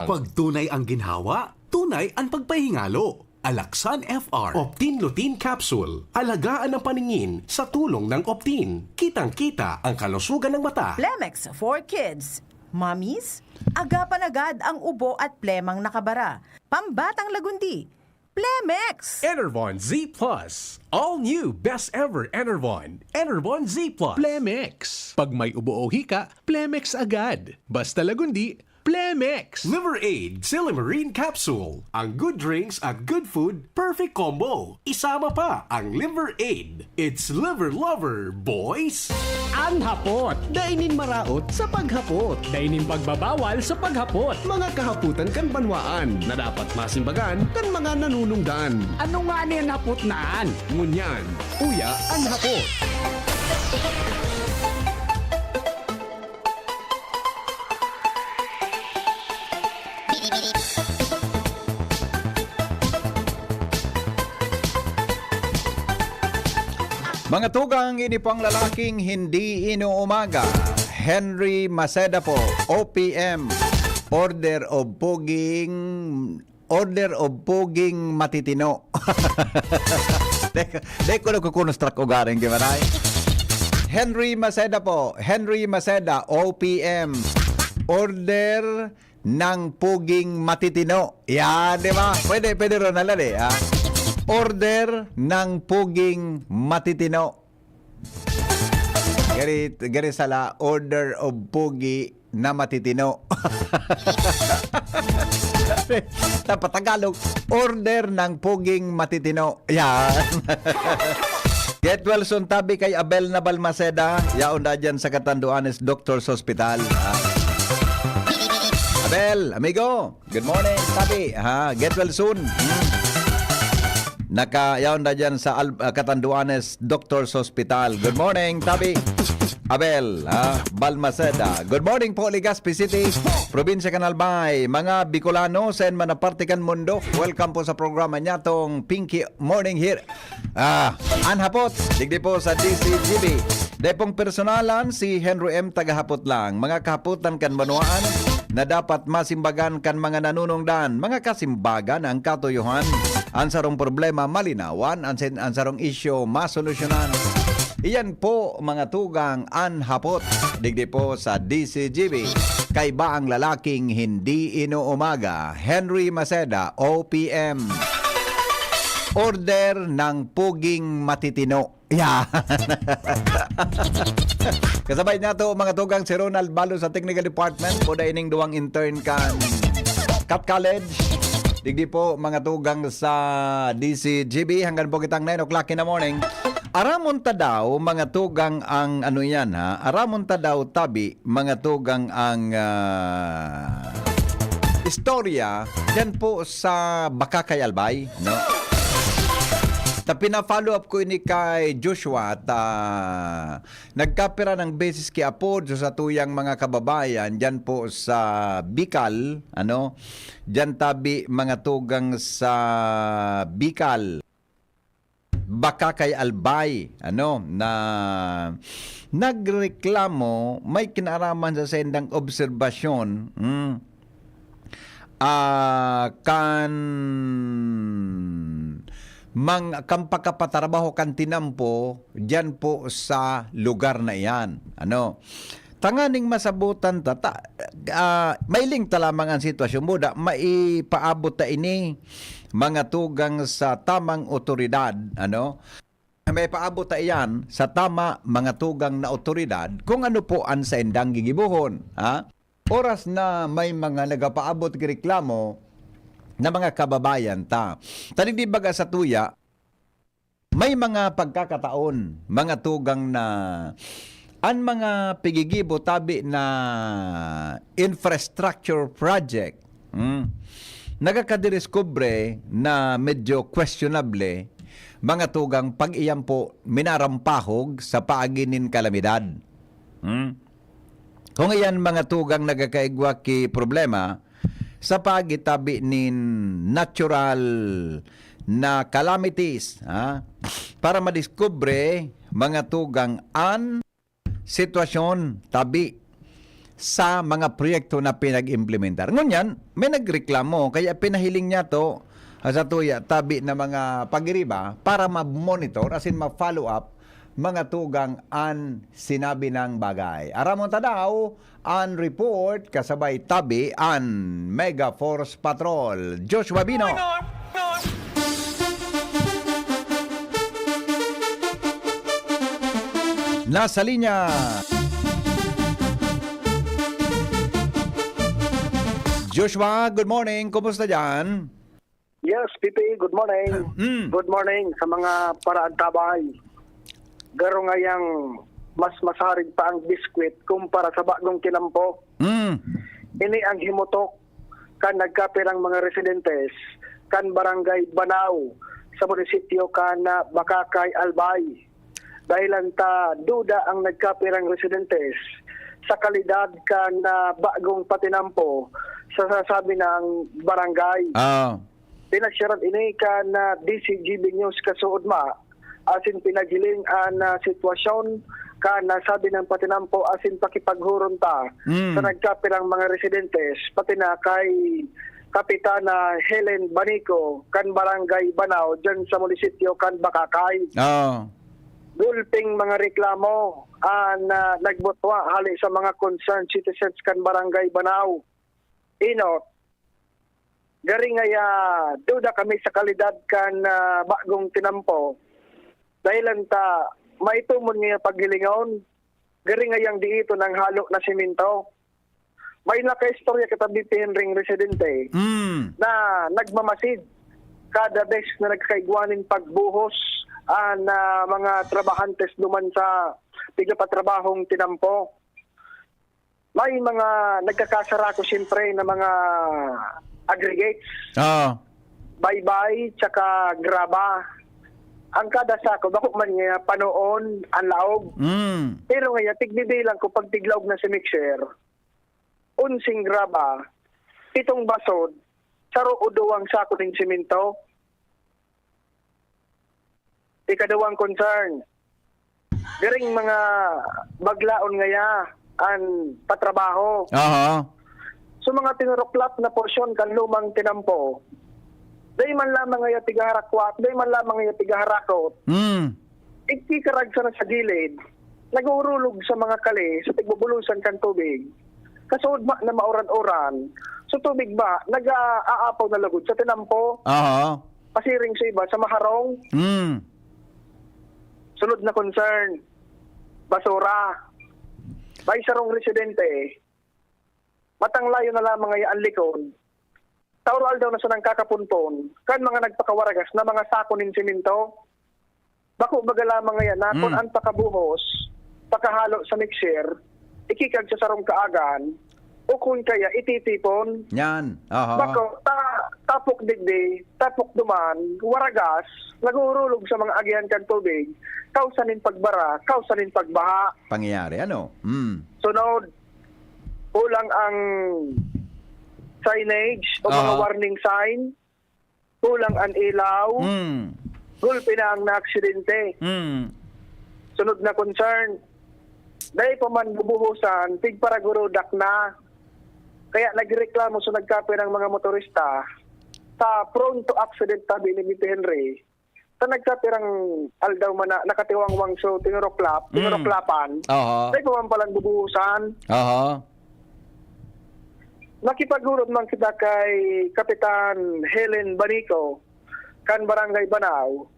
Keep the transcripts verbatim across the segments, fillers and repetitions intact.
Pag tunay ang ginhawa, tunay ang pagpahingalo. Alaksan F R. Optin Lutein Capsule. Alagaan ang paningin sa tulong ng Optin. Kitang-kita ang kalusugan ng mata. Plemex for Kids. Mommies, agapan agad ang ubo at plemang nakabara. Pambatang lagundi. Plemex! Enervon Z plus. All new best ever Enervon. Enervon Z plus. Plemex. Pag may ubo o hika, Plemex agad. Basta lagundi, Plemex. Liver Aid Silymarin Capsule. Ang good drinks at good food, perfect combo. Isama pa ang Liver Aid. It's Liver Lover, boys! An hapot, dai nin maraot sa paghapot. Dai nin pagbabawal sa paghapot. Mga kahapotan kan banwaan na dapat masimbagan kan mga nanunungdan. Ano nga ni an hapot na an? Ngunyan, uya an hapot. Mga tugang, ini pang lalaking hindi inuumaga. Henry Maceda po, O P M, order of puging, order of puging matitino. Dai ko, dai ko nagkukunustrak ugaring gimaray. Henry Maceda po, Henry Maceda, O P M, order ng puging matitino. Yan, di ba? Pwede, pwede, Ronald, eh, ha? Order ng puging matitino. Gari, gari sala, order of pugi na matitino. Dapat Tagalog, order ng puging matitino. Yan. Get well soon tabi kay Abel na Balmaceda. Yaon da dyan sa Catanduanes Doctor's Hospital. Ah. Abel, amigo, good morning, tabi. Ha, get well soon. Hmm. Naka, yaon da dyan sa Al- ah, Catanduanes Doctor's Hospital. Good morning, tabi. Abel, ha, Balmaceda. Good morning po, Legazpi City, Probinsya kan Albay. Mga Bicolano, saan man na parte kan mundo, welcome po sa programa niya, tong Pinky Morning here. Ah, an hapot, digdi po sa D C G B. Dai pong personalan, si Henry M tagahapot lang. Mga kahapotan kan banwaan na dapat masimbagan kan mga nanunungdan. Mga kasimbagan ang katuyohan. An sarong problema, malinawan. An, sen- an sarong isyu, masolusyonan. Iyan po, mga tugang, an hapot. Digdi po sa D C G B. Kaiba ang lalaking hindi inuumaga. Henry Maceda, O P M. Order ng puging matitino. Yan. Kasabay nato, mga tugang, si Ronald Balo sa Technical Department. Poda ining duwang intern kan Cat College. Digdi po, mga tugang sa D C G B. Hanggang po kitang nine o'clock in the morning. Aramon ta daw, mga tugang, ang ano yan, ha? Aramon ta daw, tabi, mga tugang, ang ah, istorya dyan po sa Bakakay, Albay, no? Ta pina-follow up ko ini kay Joshua at ah, nagkapira ng beses ki Apo, sa tuyang mga kababayan dyan po sa Bicol, ano? Dyan tabi, mga tugang, sa Bicol. Bakakay, Albay, ano, na nagreklamo, may kinaaraman sa sendang obserbasyon, mm, ah, kan mang kan pagkapatrabaho kan tinampo diyan po sa lugar na iyan. Ano? Tanganing masabutan ta, ta ah, mailing ta lamang ang sitwasyon mo, da, maipaabot ta ini, mga tugang, sa tamang otoridad, ano? Maipaabot ta iyan sa tama, mga tugang, na otoridad kung ano po ang saindang gigibohon, ha? Oras na may mga nagapaabot ki reklamo na mga kababayan ta. Tanig di baga sa tuya, may mga pagkakataon, mga tugang, na an mga pigigibo tabi na infrastructure project, hmm, nagkakadidiskubre na medyo questionable, mga tugang, pag iyan po minarampahog sa paagi nin kalamidad. Hmm? Kung iyan, mga tugang, nagkakaigwa ki problema sa paagi tabi nin natural na calamities, ha? Para madiskubre, mga tugang, an sitwasyon tabi sa mga proyekto na pinag-implementar. Ngunyan, may nagreklamo, kaya pinahiling niya to, ah, sa tuya, tabi na mga pagiriba para ma-monitor, as in ma-follow up, mga tugang an sinabi ng bagay. Aramon ta daw an report kasabay tabi an Mega Force Patrol. Joshua Bino. Nasa linya. Joshua, good morning. Kumusta dyan? Yes, P P, good morning. Mm. Good morning sa mga paraantabay. Garo ngayang mas masarig pa ang biskwit kumpara sa bagong kinampo. Mm. Ini ang himutok kan nagkapirang mga residentes kan Barangay Banao sa munisipyo kan, ah, Bacacay, Albay. Dahilan ta duda ang nagkapirang residentes sa kalidad kan, ah, bagong patinampo sa sasabi ng barangay. Ah. Pinasyaran ini kan, ah, D Z G B News kasuodma, asin pinaghiling an, ah, sitwasyon kan nasabi ng patinampo asin pakipaghuron ta Mm. sa nagkapirang mga residentes, pati na kay Kapitana Helen Banico kan Barangay Banao dyan sa munisipyo kan Bacacay. Ah. Gulping mga reklamo an, ah, nagbutwa hali sa mga concerned citizens kan Barangay Banao. Inot, gari ngaya duda kami sa kalidad kan, ah, bagong tinampo. Dahilan ta, maitumon ngaya paghilingon, gari ngayang diiton ang halo na semento. May nakaistorya kita, B P Henry, residente Mm. na nagmamasid kada beses na nagkakaigwa nin pagbuhos an, ah, mga trabahantes duman sa pigpapatrabahong tinampo. May mga nagkakasarako siyempre na mga aggregates, Ah. baybay, tsaka graba. Ang kada sako, bako man niya panoon ang laog. Mm. Pero ngaya, tigbibilang ko pag tiglaog na si mixer, unsing graba, pitong basod, saro o duwang sako ning semento. Ikaduwang concern, garing mga baglaon ngaya an patrabaho. Aha. So, mga tinuruklap na porsyon kan lumang tinampo, dai man lamang ngaya tigaharakwat, dai man lamang ngaya tigaharakot. Mm. Igkikarag sana sa gilid, nag-uurulog sa mga kali sa tigbubulosan kan tubig. Kasuodma na mauran-uran, so tubig ba, nag-aapaw na lugod sa tinampo, Aha. pasiring sa iba, sa maharong. Mm. Sunod na concern, basura. May sarong residente, matanglayon na lamang ngaya an likod. Tauro-aldaw na sanang kakapunpon kan mga nagpakawaragas na mga sako nin semento. Bako baga lamang ngaya na kun Mm. an pakabuhos, pakahalo sa mixer, ikikag sa sarong kaagan, o kun kaya ititipon. Yan. Aha. Bako, ta, tapok digdi, tapok duman, waragas, nag-uurulog sa mga agihan kan tubig, kausa nin pagbara, kausa nin pagbaha. Pangyayari. Ano? Mm. Sunod, kulang ang signage o mga Aha. warning sign, kulang ang ilaw, Mm. gulpi na ang naaksidente. Mm. Sunod na concern, dai pa man bubuhusan, tigparagurudak na. Kaya nagreklamo sa nagkape ng mga motorista sa prone to accident tabi ni Mister Henry. Sa nagkapirang aldaw man na nakatiwangwang so tinuruklap, Mm. tinuruklapan, Aha. dai pa man palang bubuhusan. Aha. Nakipaghurot man kita kay Kapitan Helen Banico, kan Barangay Banao,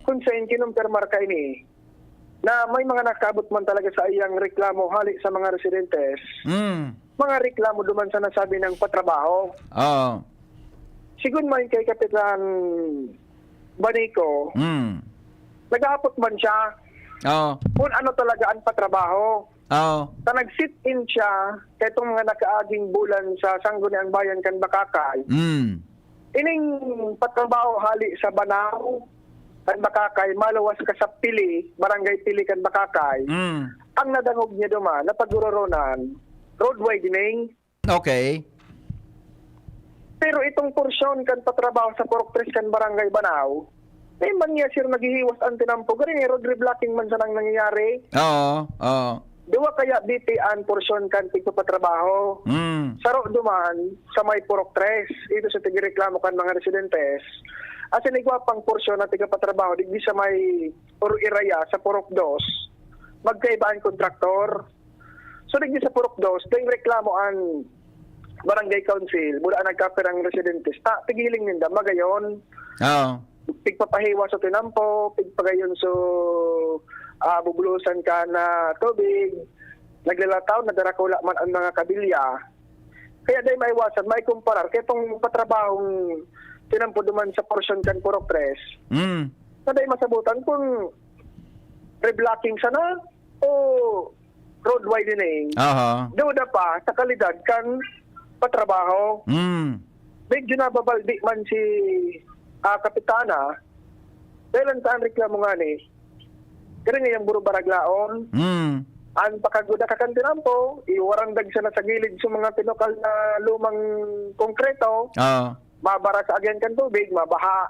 kung sain kinumpirmar kaini na may mga nakabot man talaga sa iyang reklamo hali sa mga residentes. Mm. Mga reklamo duman sa nasabi ng patrabaho. Oo. Sigun man kay Kapitan Banico, Mm. nag-aapot man siya Oo. kung ano talaga ang patrabaho. Oo. Na nag-sit-in siya kaitong mga nakaaging bulan sa Sangguniang Bayan kan Bacacay. Mm. Ining patrabaho hali sa Banao kan Bacacay, maluwas ka sa Pili, Barangay Pili kan Bacacay. Mm. Ang nadangog niya duman na paguroronan, road widening. Okay. Pero itong porsyon kan patrabaho sa Purok Tres kan Barangay Banao, may man niya, sir, naghihiwas ang tinampo. Gani, road reblocking man sanang nangyayari. Oo. Oo. Duwa kaya, B P, an porsyon kan pigpapatrabaho. Mm. Saro duman sa may Purok Tres, ito sa tigireklamo kan mga residentes. Asin igwa pang porsyon na tigpapatrabaho digdi sa may Ur-, Iraya, sa Purok Dos. Magkaiba an kontraktor. So, digdi sa Purok Dos, dai reklamo an Barangay Council, buda nagkapirang residentes. Ta, tigiling ninda, magayon. Oo. Pigpapahiwa sa tinampo, pigpagayon sa, ah, bubulusan kan, ah, tubig. Naglalataw, nadarakula man ang mga kabilya. Kaya dai maiwasan, maikumparar. Kaya itong patrabahong tinampo duman sa porsyon kan Purok Tres, Mm. na dai masabutan kung reblocking sana o road widening. Aha. Duda pa sa kalidad kan patrabaho. Mm. Medyo nababaldi man si, ah, Kapitana. Dahil ang saan reklamo nga ni, kaya ngayang buro baraglaon, Mm. an pakaguda ka kan tinampo, iwarandag sana sa gilid sa mga tinukal na lumang konkreto, Ah. mabara sa agyan kan tubig, mabaha.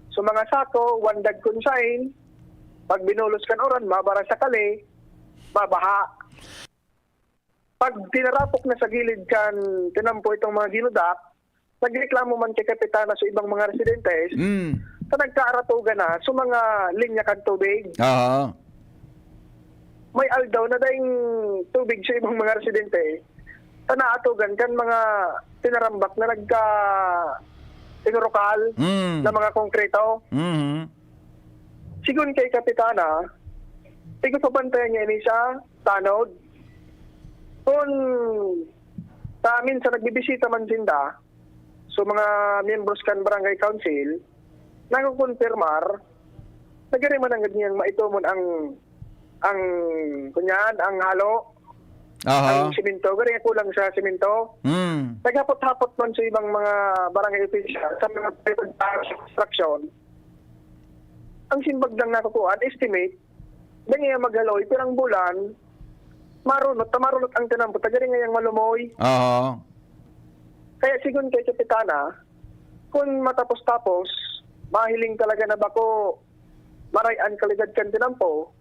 So, mga sako, wandag kun sain, pag binulos kan uran, mabara sa kali, mabaha. Pag tinarapok na sa gilid kan tinampo itong mga ginudak, nagreklamo man kay Kapitana sa ibang mga residentes, Mm. sa nagkaaratugan na sa mga linya kan tubig. Aha. May aldaw na daing tubig sa ibang mga residente, sa naatugan kan mga tinarambak na nagka-, tinurukal Mm. na mga konkreto. Mhm. Sigon kay Kapitana, tigpapabantayan niya ini sa tanod. Kun sa minsan nagbibisita man sinda, so mga miyembros kan barangay council, nakukonfirmar, nagari man ang niyang maitomon ang, ang, kunyan, ang halo, Aha. ang simento. Gari kulang sa simento. Hmm. Naghapot-hapot man sa ibang mga barangay official, sa mga private construction. Ang simbag lang nakukuha, an estimate, dai ngaya maghaloy, pirang bulan, marunot, ta marunot ang tinampo, ta gari ngayang malumoy. Oo. Kaya sigon kay Kapitana, kun matapos-tapos, mahiling talaga na bako, maray an kalidad kan tinampo,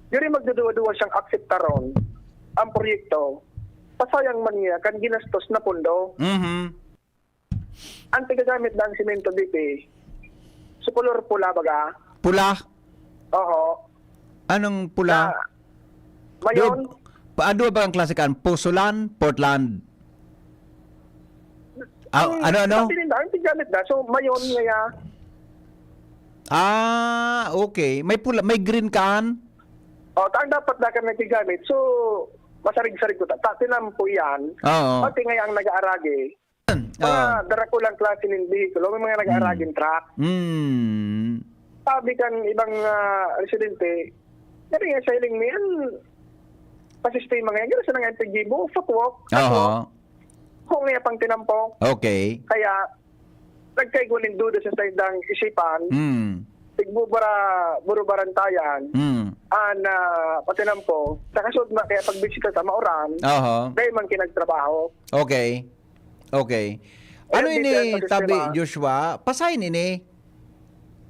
diri magduduwa-duwa siyang akseptaron ang proyekto, pasayang man niya kan ginastos na pondo. Mhm. An pigagamit na ang semento, B P, sa kolor pula, baga. Pula? Oo. Anong pula? Na, mayon. Duog, pa, duwa ba ang klase kan? Pusulan, Portland? Ah, Ang ano, ano? sabi nila, ang pigagamit na. So, mayon ngaya. Ah, okay. May pula, may green kan? O, ta ang dapat na kan nagpigamit. So, masarig-sarig ko. Ta, ta tinampo yan. Oo. Pati ngaya ang nag-aaragi. Mga Ah. darakulang klase nin behikulo, may mga nag-aaragin Hmm. truck. Hmm. Sabi kan ibang, ah, residente, "Sabi nga sa hiling mi, an pasistema ngayon, gano'n sa nang N P G, buo footwalk." Aha. Tapos, kung niya pang tinampo. Okay. Kaya, nagkaigwa nin duda sa saindang isipan. Hmm. Tigbubara, burubarantayan. Hmm. An, ah, patinampo. Sa kasud na, kaya pagbisita sa mauran, Aha. dahil man kinagtrabaho. Okay. Okay. Ano Ayan, ini, dito ang tabi, sistema. Joshua? Pasahin ini?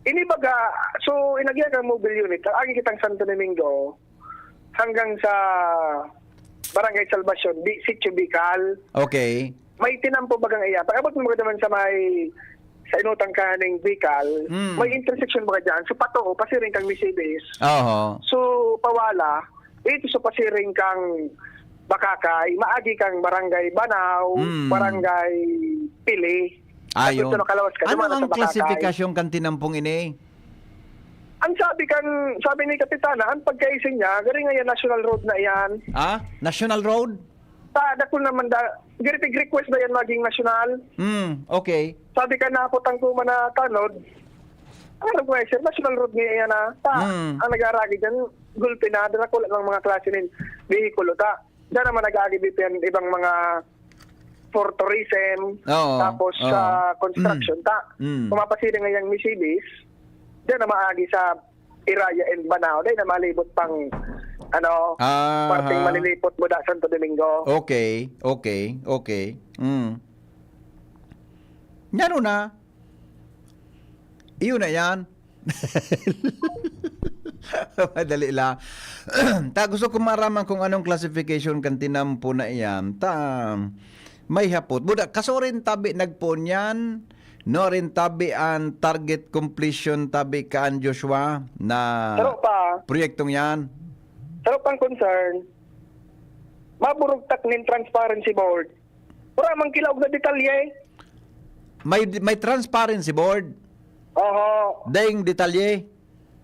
Ini baga, so, inagyan kang mobile unit. Ang agi kitang Santo Domingo hanggang sa Barangay Salvacion, Bi-, Sitio Bicol. Okay. May tinampo bagang iya. Pag-abot mo naman sa may, sa inutang ka ning Bicol, Mm. may intersection baga dyan. So, pato, pasiring kang Misibis. Oho. So, pawala, Dito sa pasiring kang Bakakay, maagi kang Barangay Banaw, Mm. Barangay Pili. Ayon. Dito nakalawas ka, Ano dumaan ang sa Bakakay. klasifikasyon kan tinampong ini? Ang sabi kan, sabi ni Kapitana, ang pagkaising niya, gari nga yan, National Road na yan. Ah? National Road? Ta, dakul naman da, gari tig-request na yan maging national. Hmm, okay. Sabi ka na, putang ko man na tanod. Ano ko, eh, sir, National Road nga yan, ah. Ta, Mm. ang nag-aaragi dyan, gulpi na, dala ko lang mga klase nin vehikulo, ta. Diyan naman nag-aagi dito yan, ibang mga for tourism, Oo, tapos oo. sa construction, Mm. ta. Mm. Kung mapasiring nga yung Misibis, diyan na maagi sa Iraya and Banao, dahil na malibot pang, ano, Aha. parting malilipot mo da Santo Domingo. Okay, okay, okay. Mm. Yan na. Iyon na yan. Madali lang. Ta, gusto ko maraman kung anong classification kan tinampo na iyan. Ta, may hapot. Buda, kaso rin tabi nagpoon yan. No, rin tabi ang target completion tabi kaan Joshua na Saro pa. Proyektong yan. Saro pang concern. Maburugtak nin transparency board. Wala mang kilaog na detalye. May, may transparency board. Oho. Dayong detalye.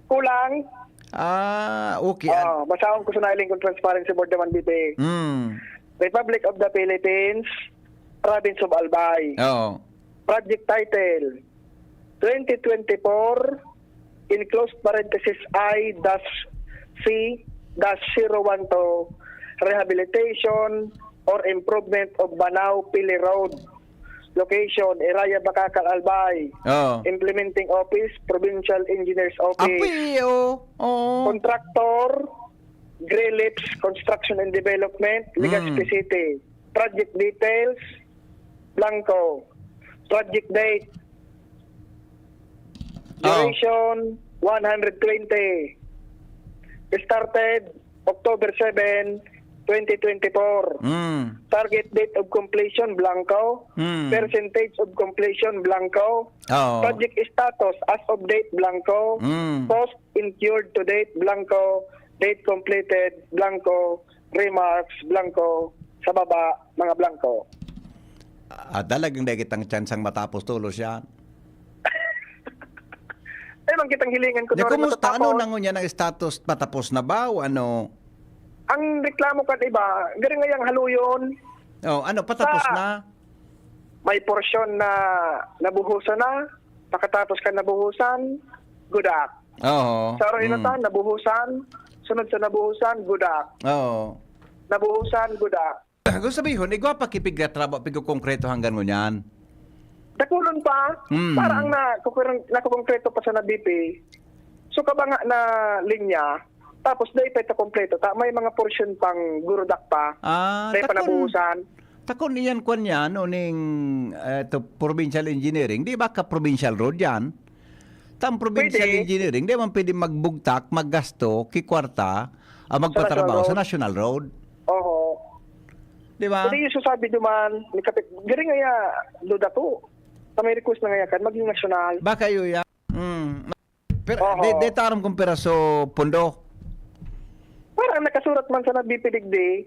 Kulang. Ah, okay. Ah, basahon ko sa nailing kong transparency board naman, B P. Hmm. Republic of the Philippines, Province of Albay. Oo. Project title, twenty twenty-four, in closed parenthesis, I dash C dash zero one two, rehabilitation or improvement of Banao Pili Road. Location, Iraya, Bacacal, Albay. Oo. Implementing Office, Provincial Engineer's Office. Api, oo. Oo. Contractor, Grey Lips Construction and Development, Legazpi Mm. City. Project details, blanco. Project date, Oo. Duration, one hundred twenty. Started, October seven, twenty twenty-four. Mm. Target date of completion, blanco. Mm. Percentage of completion, blanco. Oo. Project status, as of date, blanco. Mm. Cost incurred to date, blanco. Date completed, blanco. Remarks, blanco. Sa baba, mga blanco. Ah, talagang dai kitang tsansang matapos tolos yan. Ay, man kitang hilingan ko Ya, na rin kumusta? Ano matatapos. Na ngunyan ang status? Patapos na ba o ano? Ang reklamo kan iba, garing ngayang haluyon. Oh, ano, patapos Sa na? May porsyon na nabuhusan na, pakatapos kan nabuhusan, gudak. Oo. Sa Orinatan, Mm. nabuhusan, sunod sa nabuhusan, gudak. Oo. Nabuhusan, gudak. Kung sabihon, igwa pa kipigkatraba, pigkukongkreto hanggang ngunyan? Dakulon pa. Mm. Para ang na-, kukure-, nakukongkreto pa sa na B P. So, kabanga na linya, tapos dai pa ito kompleto. Ta-, may mga porsyon pang gurudak pa. Ah, Dai pa takon, nabuhusan. Takon iyan kwan yan, o ning, eh, to, provincial engineering. Di ba ka provincial road yan? Tang provincial Pwede. Engineering, di man pwede magbugtak, maggasto, kikwarta, ah, Sa magpatrabaho national sa road. National Road. Oho. Di ba? Pwede yung sasabi duman, may kapit-, garing nga ya, duda ko. Sa may request na nga yakan, maging national. Baka yun yan. Mm. Pero, Oho. de, de taram kung piraso pundo. Parang nakasurat man sa B P digdi,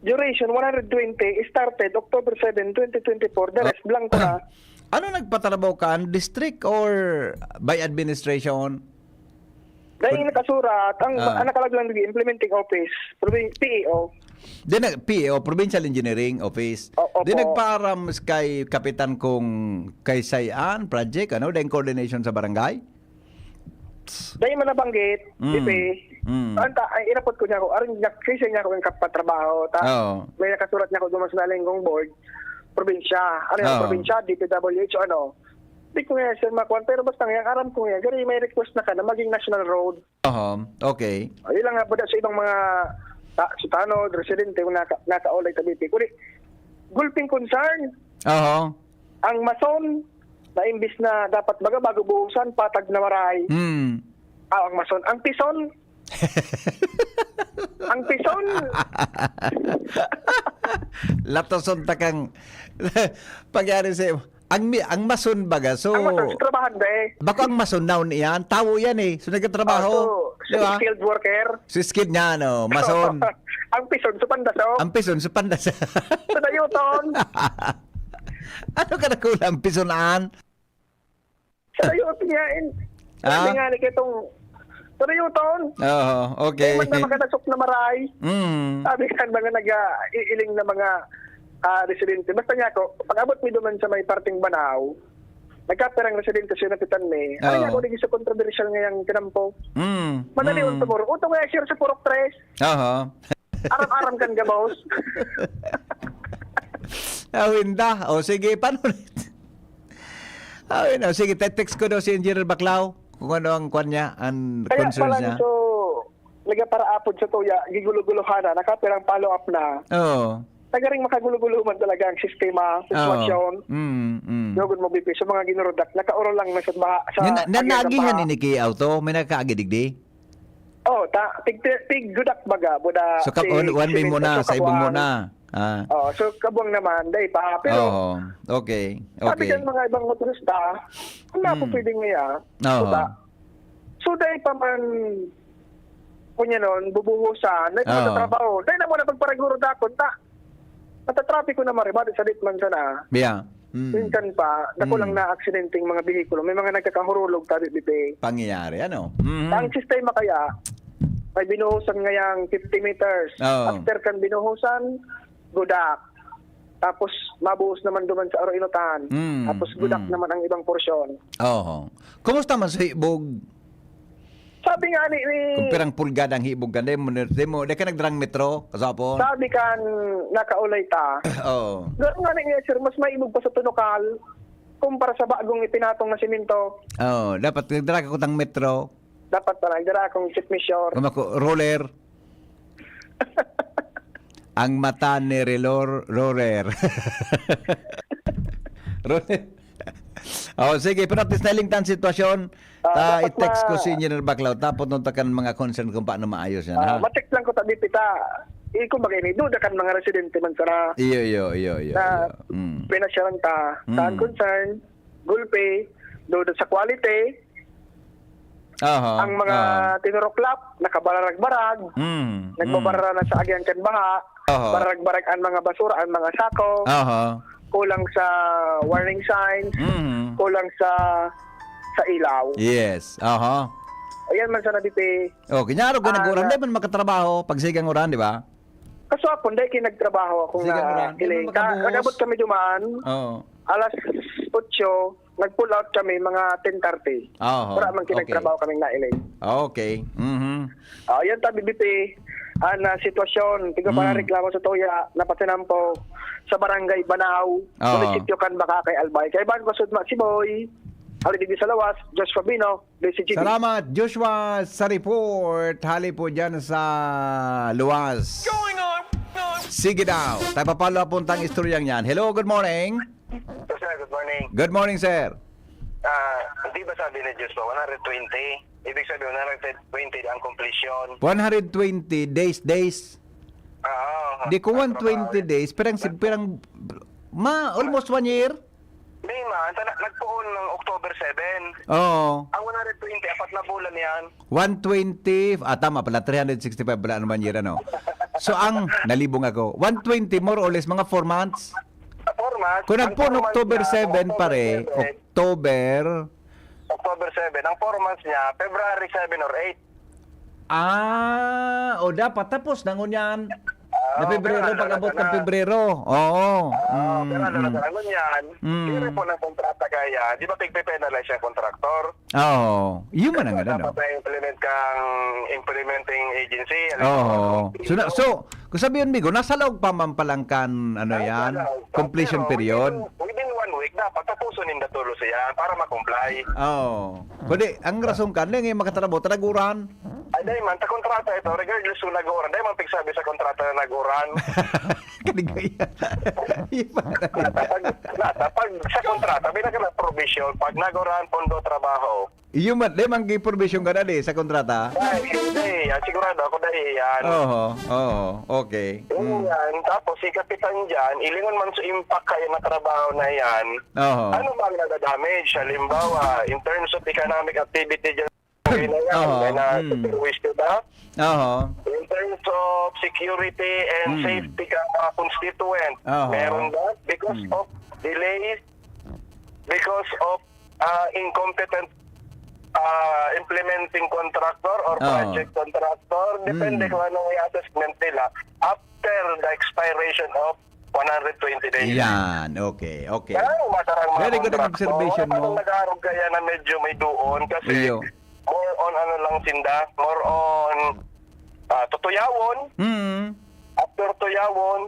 duration one hundred twenty, started October seven, twenty twenty-four, the rest, blanco na. Ano nagpatrabaho ka? District or by administration? Dahil Kun- nakasurat, ang, Ah. ang nakalagay lang digdi, implementing office, provin-, P E O. Di na, P E O, Provincial Engineering Office. O-, Di opo. nagpaaram kay Kapitan kung kay Sayan project, ano, dahil coordination sa barangay? Dahil man nabanggit, Mm. P P, Mm. anta, ay, inapot ko niya ako, aron niya, kasi niya ako yung kapatrabaho, ta, Oo. may nakasurat niya ako duman sa nalinggong board, probinsya, ano yung Oo. probinsya, D P W H o ano. Di ko nga siya makuha, pero basta nga, aram ko nga, gari may request na ka na maging national road. Oho, okay. Ayun lang nga po sa ibang mga ta-, sa tanod, residente, kung naka-, nakaulay sa B P. Kuri, gulping concern. Oho. Ang mason na imbis na dapat baga bago buhusan, patag na maray. Hmm. Ah, ang mason. Ang pison. Ang pison. Latoson takang pagyari sa ang mi-, ang mason baga, so, Ang mason, sa trabahan ba eh? Bako ang mason noun iyan, tawo yan eh. So, nagtatrabaho. Oh, so, Di ba? Skilled worker. So, skilled niya, ano, mason. Ang pison, sa pandaso. Ang pison, sa pandaso. Sa dayuton. Ano ka nakula ang pisonan? Sa dayuton niya, in. Ah? Sabi nga ni kitong, sa dayuton. Oo, okay. Kaya man na makadasok na maray. Mm. Sabi nga mga nag-iiling na mga, ah, residente. Basta niya ako, pag-abot mi duman sa may parting Banaw, nagkapirang residente siya napitan mi. Ano Oo. niya ako, naging sa kontrobersyal ngayang kinampo. Mm. Madali Mm. yung tumuro. Utong nga, sir, sa Purok Tres. Aha. Aram-aram kan gabos. Awin da. O, sige, paano ulit? Awin, o, sige, te-, text ko daw si Engineer Baclao kung ano ang kwan niya, ang Kaya concerns pala niya. So, nagaparaapod sa tuya, gigulo-guluhan na, nakapirang follow-up na. Oo. Nagaring makagulo-gulo man talaga ang sistema, Oo. sitwasyon. Mm, mm. Dogon mo, B P, sa mga ginurudak, nakauro lang na sa baha, sa Yan na, na, agyang naagihan baha. Ini ki auto? May nakaagi digdi? Oh, ta, tig, tig gudak baga, buda, So, kab-, si one, one way mo simento, na, so, sa ibong mo kabuang. na. Ah. Oh, so, kabuang naman, dai pa. Pero, Oo, okay, sabi okay. kan mga ibang motorista, "Ano ako Hmm. pwedeng iya?" Oo. Buda. So, dai pa man, kunya nun, bubuhusan, dai pa Oo. magtatrabaho. Dai na mo na pagparaguro dakon, ta. Natatrapiko na maribad, sa dit man sana. Yeah. Mm. Minsan pa, dako lang Mm. na aksidenteng mga behikulo. May mga nagkakahurulog, sabi, Bibi. Pangyayari, ano? Mhm. Ang sistema kaya, may binuhusan ngayang fifty meters. Oo. After kan binuhusan, gudak. Tapos, mabuhos naman duman sa aro inutan. Mm, Tapos, gudak mm. naman ang ibang porsyon. Oho. Kumusta man sa hibog? Sabi nga ni, ni Kung pirang pulgada ang hibog ka, di mo, di mo, di ka nagdarang metro, kasapon? Sabi kan nakaulay ta. Oo. Garo nga ni, sir, mas maibog pa sa tunukal kumpara sa bagong ipinatong na simento. Oo, dapat nagdara ka kutang metro. Dapat pala, nagdara akong tape measure. Kung ako, roller. Ang mata ni Relor, roller. Roller. Oh, sige, pero at least nailing tan sitwasyon. Ah, Ta, dapat i-text ko ma- si Engineer Baclaw, tapos nung takan mga concern kung paano maayos yan, Ah, ha? ma-check lang ko ta, Bibi, ta. Eh, kumbaga, ini, duda kan mga residente man sana Iyo, iyo, iyo, iyo, na iyo. Mm. pinasyalan ta. Saan Mm. concern, gulpi, duda sa quality, Aha, ang mga aha. tinuruklap, nakabararag-barag, Mm, mm. nagbabarara na sa agihan kan baha, Aha. bararag-barag ang mga basura, ang mga sako, Aha. kulang sa warning signs, Mm. kulang sa, sa ilaw. Yes, aha. Ayan man sana, Bibi. Oh, kanyaro ka Ah, nag-uran, na di man makatrabaho pag sigang uran, di ba? Kaso ako, dai kay nagtrabaho ako Sigang nga uran, di hiling. man Ka-, makabuhos. nag-abot kami duman, Oo. alas otso, nag-pull out kami mga ten thirty. Oho, Wala man okay. kinagtrabaho kaming nailing. Okay. Mhm. Ah, yan ta, Bibi, an, ah, sitwasyon. Tiga Mm. panareklamo sa tuya, napatinampo sa Barangay Banaw, Oo. munisipyo kan Bacacay, Albay. Kaibahan ko sud ma si Boy, hali digdi sa lawas, Josh Fabino, D C G B. Salamat, Joshua, sa report. Hali po dyan sa luwas. Sige daw. Tayo papalo po tang istoryang yan. Hello, good morning. Yes, sir. Good morning. Good morning, sir. Ah, di ba sabi ni Joshua, one hundred twenty? Ibig sabihin, one hundred twenty ang completion. One hundred twenty days, days. Oo. Di ko Ang one twenty trabaho. days, pirang si-, pirang, ma, almost one year? Di man, ta-, nagpoon ng October seven. Oo. Ang one hundred twenty, apat na bulan yan. One twenty, ah, tama pala, three hundred sixty-five pala naman year, ano? So, ang, nalibong ako, one twenty, more or less, mga four months. Four months. Kung Ang nagpoon four months October niya, seven, October pare, seven. October. October seven. Ang four months niya, February seven or eight. Ah, o dapat tapos na ngunyan. Ah, Na Pebrero, pero ano pag-abot talaga ng na? Pebrero. Oo. Ah, pero ano Mm, na mm. talaga ngunyan? Mm. Pero po ng kontrata kaya, di ba pigpe-penalize yung kontraktor? Oo. Yun man ang Kasi ano, no? dapat na-implement kang implementing agency. Oo. Halimbawa, So, na, so, kung sabihin, Migo, nasa laog pa man palang kan, ano Nasa yan, laog pa, completion pero period? within, within one week, dapat tapuson ninda tulos yan para ma-comply. Oo. Kundi, ang rason ka, hindi nga makatrabaho, talaguran. Ay, dahil man, sa kontrata ito, regardless kung nag-uuran, dahil man pigsabi sa kontrata na nag-uuran. Kaligaya. Iba na Nata, pag, nata, pag sa kontrata, may nagkaroon provision, pag nag-uuran, pondo trabaho. Iyo man, di man gi provision ka na di sa kontrata? Ay, hindi. Ah, sigurado ako dahil yan. Oho, oho. Okay. Oo, Mm. yan. Tapos, si Kapitan dyan, ilingon man sa impact kayo na trabaho na yan. Oho. Ano ba ang nadadamage? Halimbawa, in terms of economic activity dyan, okay na yan. Oho. May na Mm. superwis ka ba? Oho. In terms of security and Mm. safety ka mga constituent, Oho. meron ba? Because Mm. of delays, because of, ah, incompetent, ah, implementing contractor or Oo. project contractor, depende Mm. kung anong i-assessment nila after the expiration of one hundred twenty days. Yan, okay, okay. Yan, masarang mga Very good ang kontraktor. observation mo. Parang nag-aarog kaya na medyo may doon kasi Iyo. more on ano lang sinda, more on, ah, tutuyawon. Mm. After tuyawon,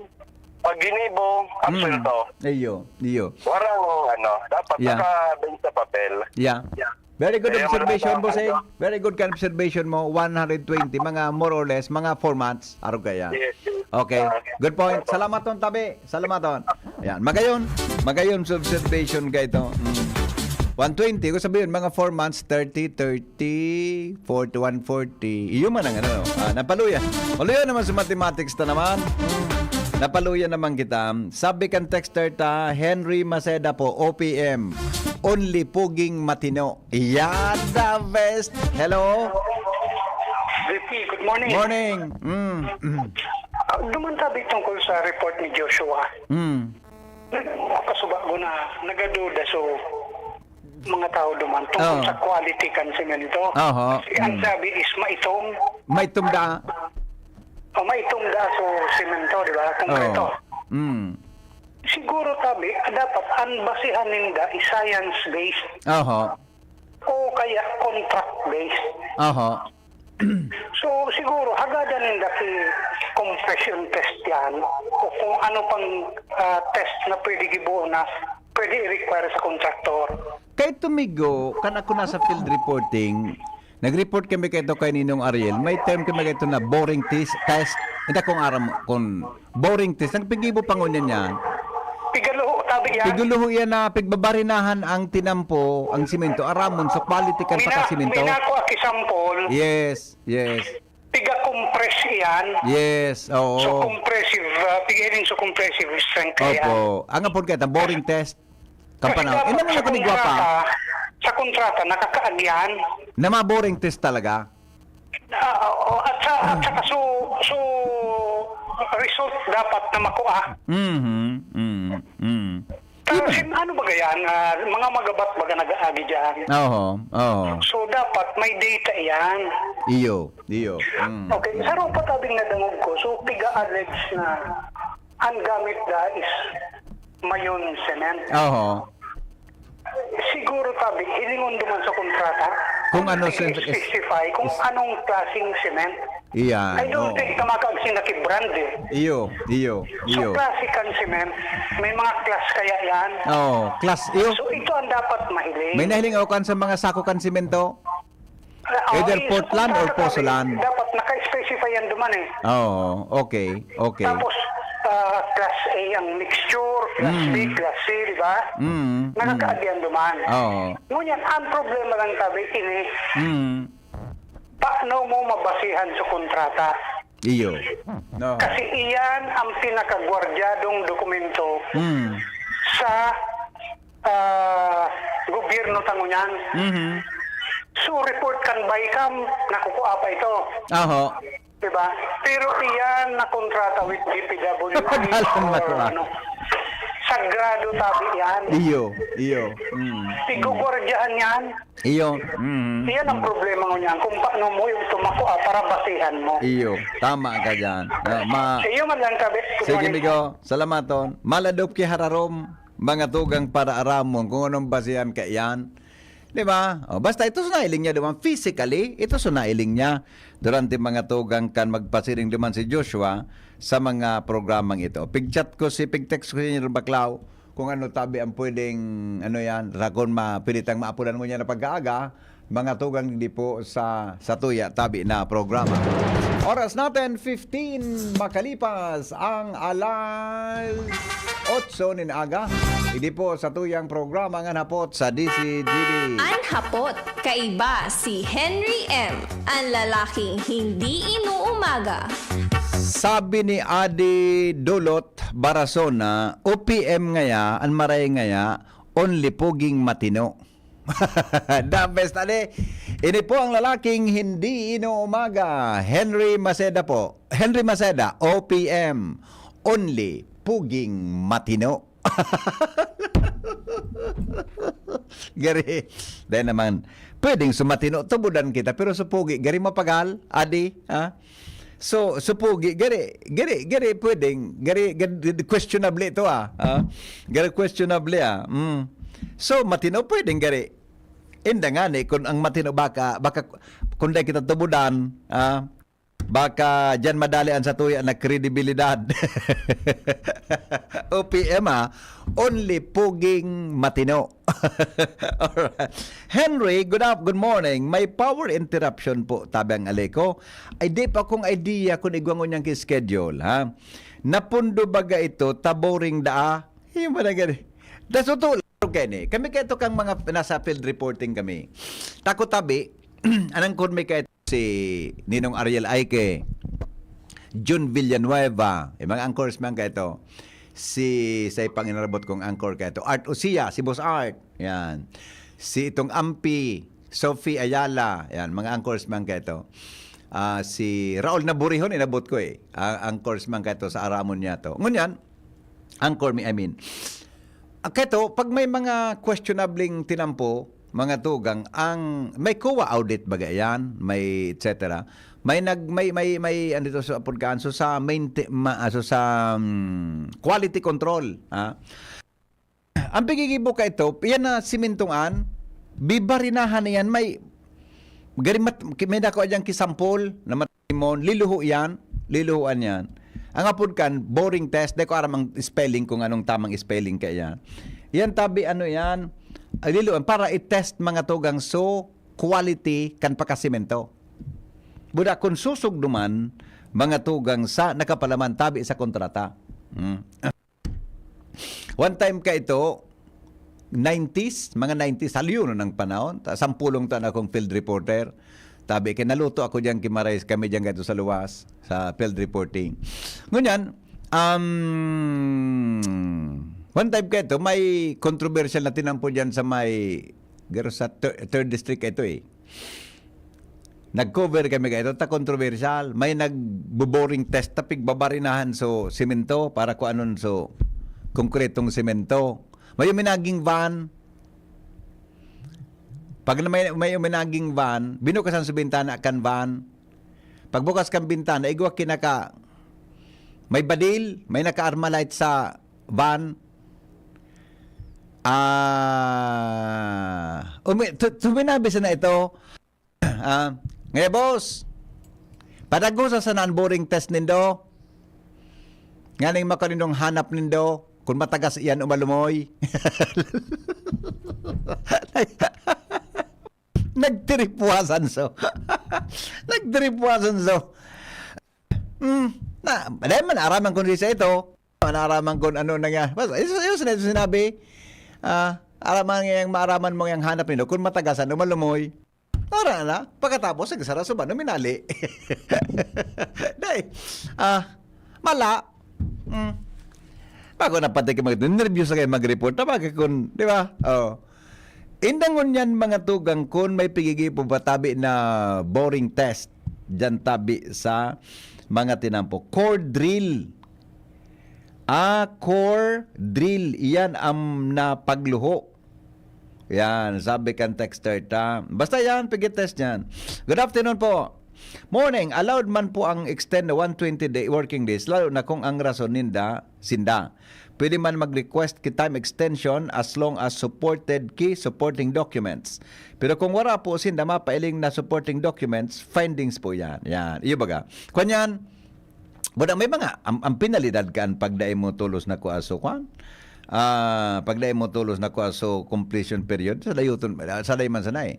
pag ginibo, Mm. absuelto. Iyo, iyo. Warang ano, dapat Yeah. naka-base sa papel. Yeah. Yeah. Very good Kaya observation, marami Bossing. pa, ano? Very good ka observation mo. One hundred twenty, mga more or less, mga four months, arog kaya. Yes, yes. Okay. Ah, Good point. Salamat ton, tabi. Salamat ton. Yan. Magayon. Magayon sa observation ka ito. Mm. One twenty, kung sabihin, mga four months, thirty, thirty, forty, one forty. Iyo man ang ano, ah, napaluya. Maluya naman sa mathematics na naman. Napaluya naman kita. Sabi kan texter ta, Henry Maceda po, O P M. Only puging matino. Yan, the best. Hello? V P, good morning. Morning. Mm. Mm. Ah, duman tabi tungkol sa report ni Joshua. Mm. Nagpasuba ko na nagaduda so mga tao duman tungkol Oo. sa quality kan semento. Oho. Kasi ang Mm. sabi is maitom. Maitom da. O maitom da so semento, di ba? Konkreto. Oh. Mm. Siguro tabi, dapat ang basihan ninda is science-based Oho. o kaya contract-based. Oho. So siguro hagadan ninda ki compression test yan o kung ano pang ah, test na pwede gibuo na pwede i-require sa contractor. Kay tumigo, kan ako nasa field reporting, nag-report kami kay ito kay Ninong Ariel, may term kami kay ito na boring test. Test. Hindi akong aram kung boring test. Nagpigibo pa ngunyan yan. Pigaluho tabi yan. Piguluho yan na pigbabarinahan ang tinampo, ang simento. Aramon, so quality kan Mina, pagkasimento. Minako aki sample, Yes, yes. Piga-compress iyan. Yes, oo. So compressive, uh, pigahiling so compressive strength kaya. Opo. Ang apod kaya, boring test. Kasi Kampanaw. dapat Ina mo sa na kunigwa pa. kontrata, sa kontrata, nakakaagyan. Na mga boring test talaga. Ah, oo, at, sa, at saka so, so result dapat na makua. Mhm. Mm. Mm. Kasi ano ba yan? Ah, mga magabat baga nag-aagi dyan? Oo. Oo. So dapat may data yan. Iyo. Iyo. Mm. Okay, sa pa tabing nadangog ko, so piga-allege na ang gamit da is mayon cement. Oo. Siguro tabi, hilingon duman sa kontrata. Kung ano Sige, sen- specify kung anong klaseng cement. Iyan. I don't Oo. think na makaagsing na ki brand eh. Iyo. Iyo. So, Iyo. klase kan cement, may mga class kaya yan. Oh, class iyo. So, ito ang dapat mahiling. May nahiling ako kan sa mga sako kan simento. Ah, Either okay, so Portland or kontrata Pozzolan. Dapat naka-specify yan duman eh. Oh, okay. Okay. Tapos, ah, class A ang mixture, class B, Mm. class C, di ba? Mm. Nakakaagyan duman. Oo. Ngunyan, ang problema lang tabi ini, Mm. paano mo mabasihan sa kontrata? Iyo. No. Kasi iyan ang pinakagwardyadong dokumento Mm. sa ah, gobyerno ta ngunyan. Mhm. So, report kan BICAM, nakukua pa ito. Aho. Diba? Pero iyan na kontrata with D P W D Dalan or na to, ah. ano. Sagrado tabi yan. Iyo. Iyo. Mm. Igugwardyahan yan. Iyo. Mhm. Iyan ang problema ngunyan. Kung paano mo yung tumakua para basihan mo. Iyo. Tama ka dyan. Ah, ma- Iyo man lang tabi. Good Sige, morning. Migo. Salamaton. Maladop ki hararom, mga tugang para aramon kung anong basihan kaiyan. Di ba? O, basta ito sa nailing niya, di ba? Physically, ito sa nailing niya. Durante mga tugang kan magpasiring duman si Joshua sa mga programang ito. Pig-chat ko si, pig-text ko si Engineer Baclao kung ano tabi ang pwedeng, ano yan, ragon mapilitang maapunan mo niya na pag-aaga, mga tugang di po sa, sa tuya tabi na programa. Oras natin, fifteen makalipas ang alas otso nin aga. Idi po sa tuyang programa ngan hapot sa D C G D. An hapot, kaiba si Henry M, an lalaking hindi inuumaga. Sabi ni Adi Dulot Barasona, O P M ngaya, an maray ngaya, only puging matino. The best, ade. Ini po ang lalaking hindi inuumaga. Henry Maceda po. Henry Maceda, O P M. Only puging matino. Gari, dahil naman, pwedeng sumatino, tubudan kita, pero supugi, gari mapagal, adi, ha? So, supugi, gari, gari, gari, pwedeng, gari, gari, questionable ito, ah. Ah, gari, questionable, ah. Mm. So, matino, pwedeng, gari. Inda nga ni, kung ang matino, baka, baka, kung dahil kita tubudan, ah, baka dyan madali ang satuya na kredibilidad. O P M, ah, only puging matino. Alright. Henry, good af-, good morning. May power interruption po, tabi ang Aleco. Ay, di pa akong idea kung igwa ngunyan ki schedule, ha? Napundo baga ito, taboring daa. Yung ba na gani? That's all. Pero kaya ni, kami kaya ito kang mga nasa field reporting kami. Takot tabi, anang kun may kaya si Ninong Ariel Aike, Jun Villanueva, yung mga anchors man kaya ito. Si, sa ipang inarabot kong anchor kaya ito, Art Usia, si Boss Art, yan. Si itong Ampi, Sophie Ayala, yan, mga anchors man kaya ito. Ah, si Raul Naburihon, inabot ko eh. Ang anchors man kaya ito sa Aramon niya to. Ngunyan, anchor mi, I mean. Ah, keto, pag may mga questionabling tinampo, mga tugang, ang may COA audit baga yan, may et cetera. May nag, may, may, may, ano ito sa pagkaan, so sa main, ma, ah, so sa, mm, quality control, ha? Ang pigigibo ka ito, yan na simintungan, bibarinahan na yan, may, garimat, may dako dyan kisampol, na Mon, liluho yan, liluhoan yan. Ang apod kan, boring test, di ko aram ang spelling kung anong tamang spelling kaya yan. Yan tabi, ano yan, ay, liluhoan, para i-test mga tugang so quality kan pakasimento. Buda kun susog duman, mga tugang sa nakapalaman tabi sa kontrata. Hmm. One time ka ito, nineties, mga nineties, halyo na ng panahon. Ta-, sampulong ta na akong field reporter. Tabi, kay naluto ako diyan, kimaray kami diyan gato sa luwas, sa field reporting. Ngunyan, um, one time ka ito, may controversial na tinampo diyan sa may, garo sa thir-, third district ito eh. Nag-cover kami kaito ta kontrobersyal. May nagbo-boring test ta pigbabarinahan so semento para kuanon so konkretong semento. May uminaging van. Pag na may, may uminaging van, binukasan sa bintana kan van. Pagbukas kan bintana, igwa kinaka, may badil, may naka-Armalite sa van. Ah, umi-, tu-, tuminabi sana ito. Ah, ngaya, boss, padagosa sana an boring test nindo. Nganing makanindong hanap nindo, kung matagas iyan o malumoy. Nagtiripwasan so. Nagtiripwasan so. Hmm, na, dahil man, araman ko sa ito. Naaraman ko ano na nga. Basta, yun, yun, yun, sinabi. Ah, araman nga yung maaraman mo yung hanap nino. Kung matagasan o malumoy. Ara na. Pagkatapos, nagsara sa bano, minali. Dai. Ah, mala. Mm. Bago na pati ka mag-, nervous na kayo mag-report. Tama ka kun, di ba? Oh. Indangon yan, mga tugang, kun may pigigipo patabi na boring test. Diyan tabi sa mga tinampo. Core drill. Ah, core drill. Iyan ang napagluho. Yan, sabi kan texter ta. Basta yan, pigit test yan. Good afternoon po. Morning, allowed man po ang extend na one twenty day, working days, lalo na kung ang rason ninda, sinda. Pwede man mag-request ki time extension as long as supported ki supporting documents. Pero kung wala po sinda mapailing na supporting documents, findings po yan. Yan, iyo baga. Kwan yan, Buda, may mga, ang, ang penalidad kan pagdai mo tolos na kua so, kwan? Ah, pagdai mo tolos na kua so completion period, sa dayuton, sa dayman sana eh.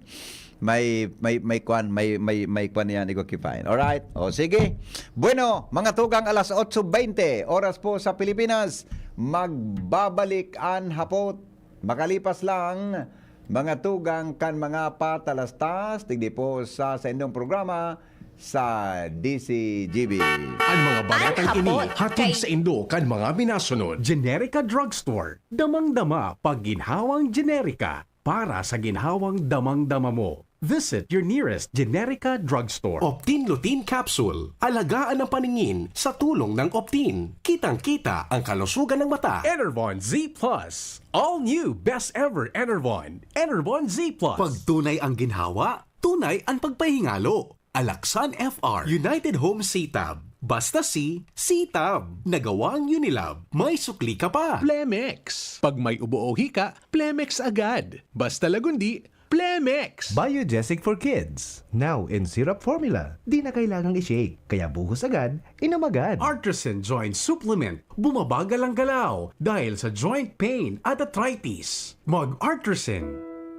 May, may, may kwan, may, may, may kwan yan, igwa ki fine. Alright? O, sige. Bueno, mga tugang, alas otso bente, oras po sa Pilipinas. Magbabalik an hapot. Makalipas lang, mga tugang kan mga patalastas, digdi po sa saindong programa sa D C G B. An mga baretang ini hatod sa indo kan mga minasunod. Generica Drugstore. Damang-dama pag ginhawang Generica para sa ginhawang damang-dama mo. Visit your nearest Generica Drugstore. Optin Lutein Capsule. Alagaan ang paningin sa tulong ng Optin. Kitang-kita ang kalusugan ng mata. Enervon Z plus. All new best ever Enervon. Enervon Z plus. Pag tunay ang ginhawa, tunay ang pagpahingalo. Alaxan F R, United Home C-Tab. Basta C, C-Tab. Nagawang Unilab. May sukli ka pa. Plemex. Pag may ubo o hika, Plemex agad. Basta lagundi, Plemex. Biogesic for kids. Now in syrup formula. Di na kailangang i-shake. Kaya buhos agad, inom agad. Artisan Joint Supplement. Bumabagal ang galaw dahil sa joint pain at arthritis. Mag-Artisan.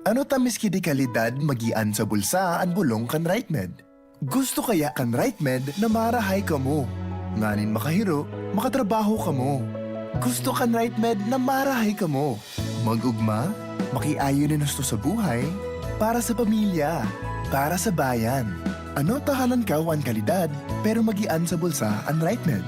Ano ta miski di kalidad, magian sa bulsa an bolong kan RightMed? Gusto kaya kan RightMed na marahay kamo? Nganing makahiro, makatrabaho kamo. Gusto kan RightMed na marahay kamo? Mag-ugma, makiayon nin husto sa buhay, para sa pamilya, para sa bayan. Ano ta halan kaw an kalidad, pero magian sa bulsa an Right Med?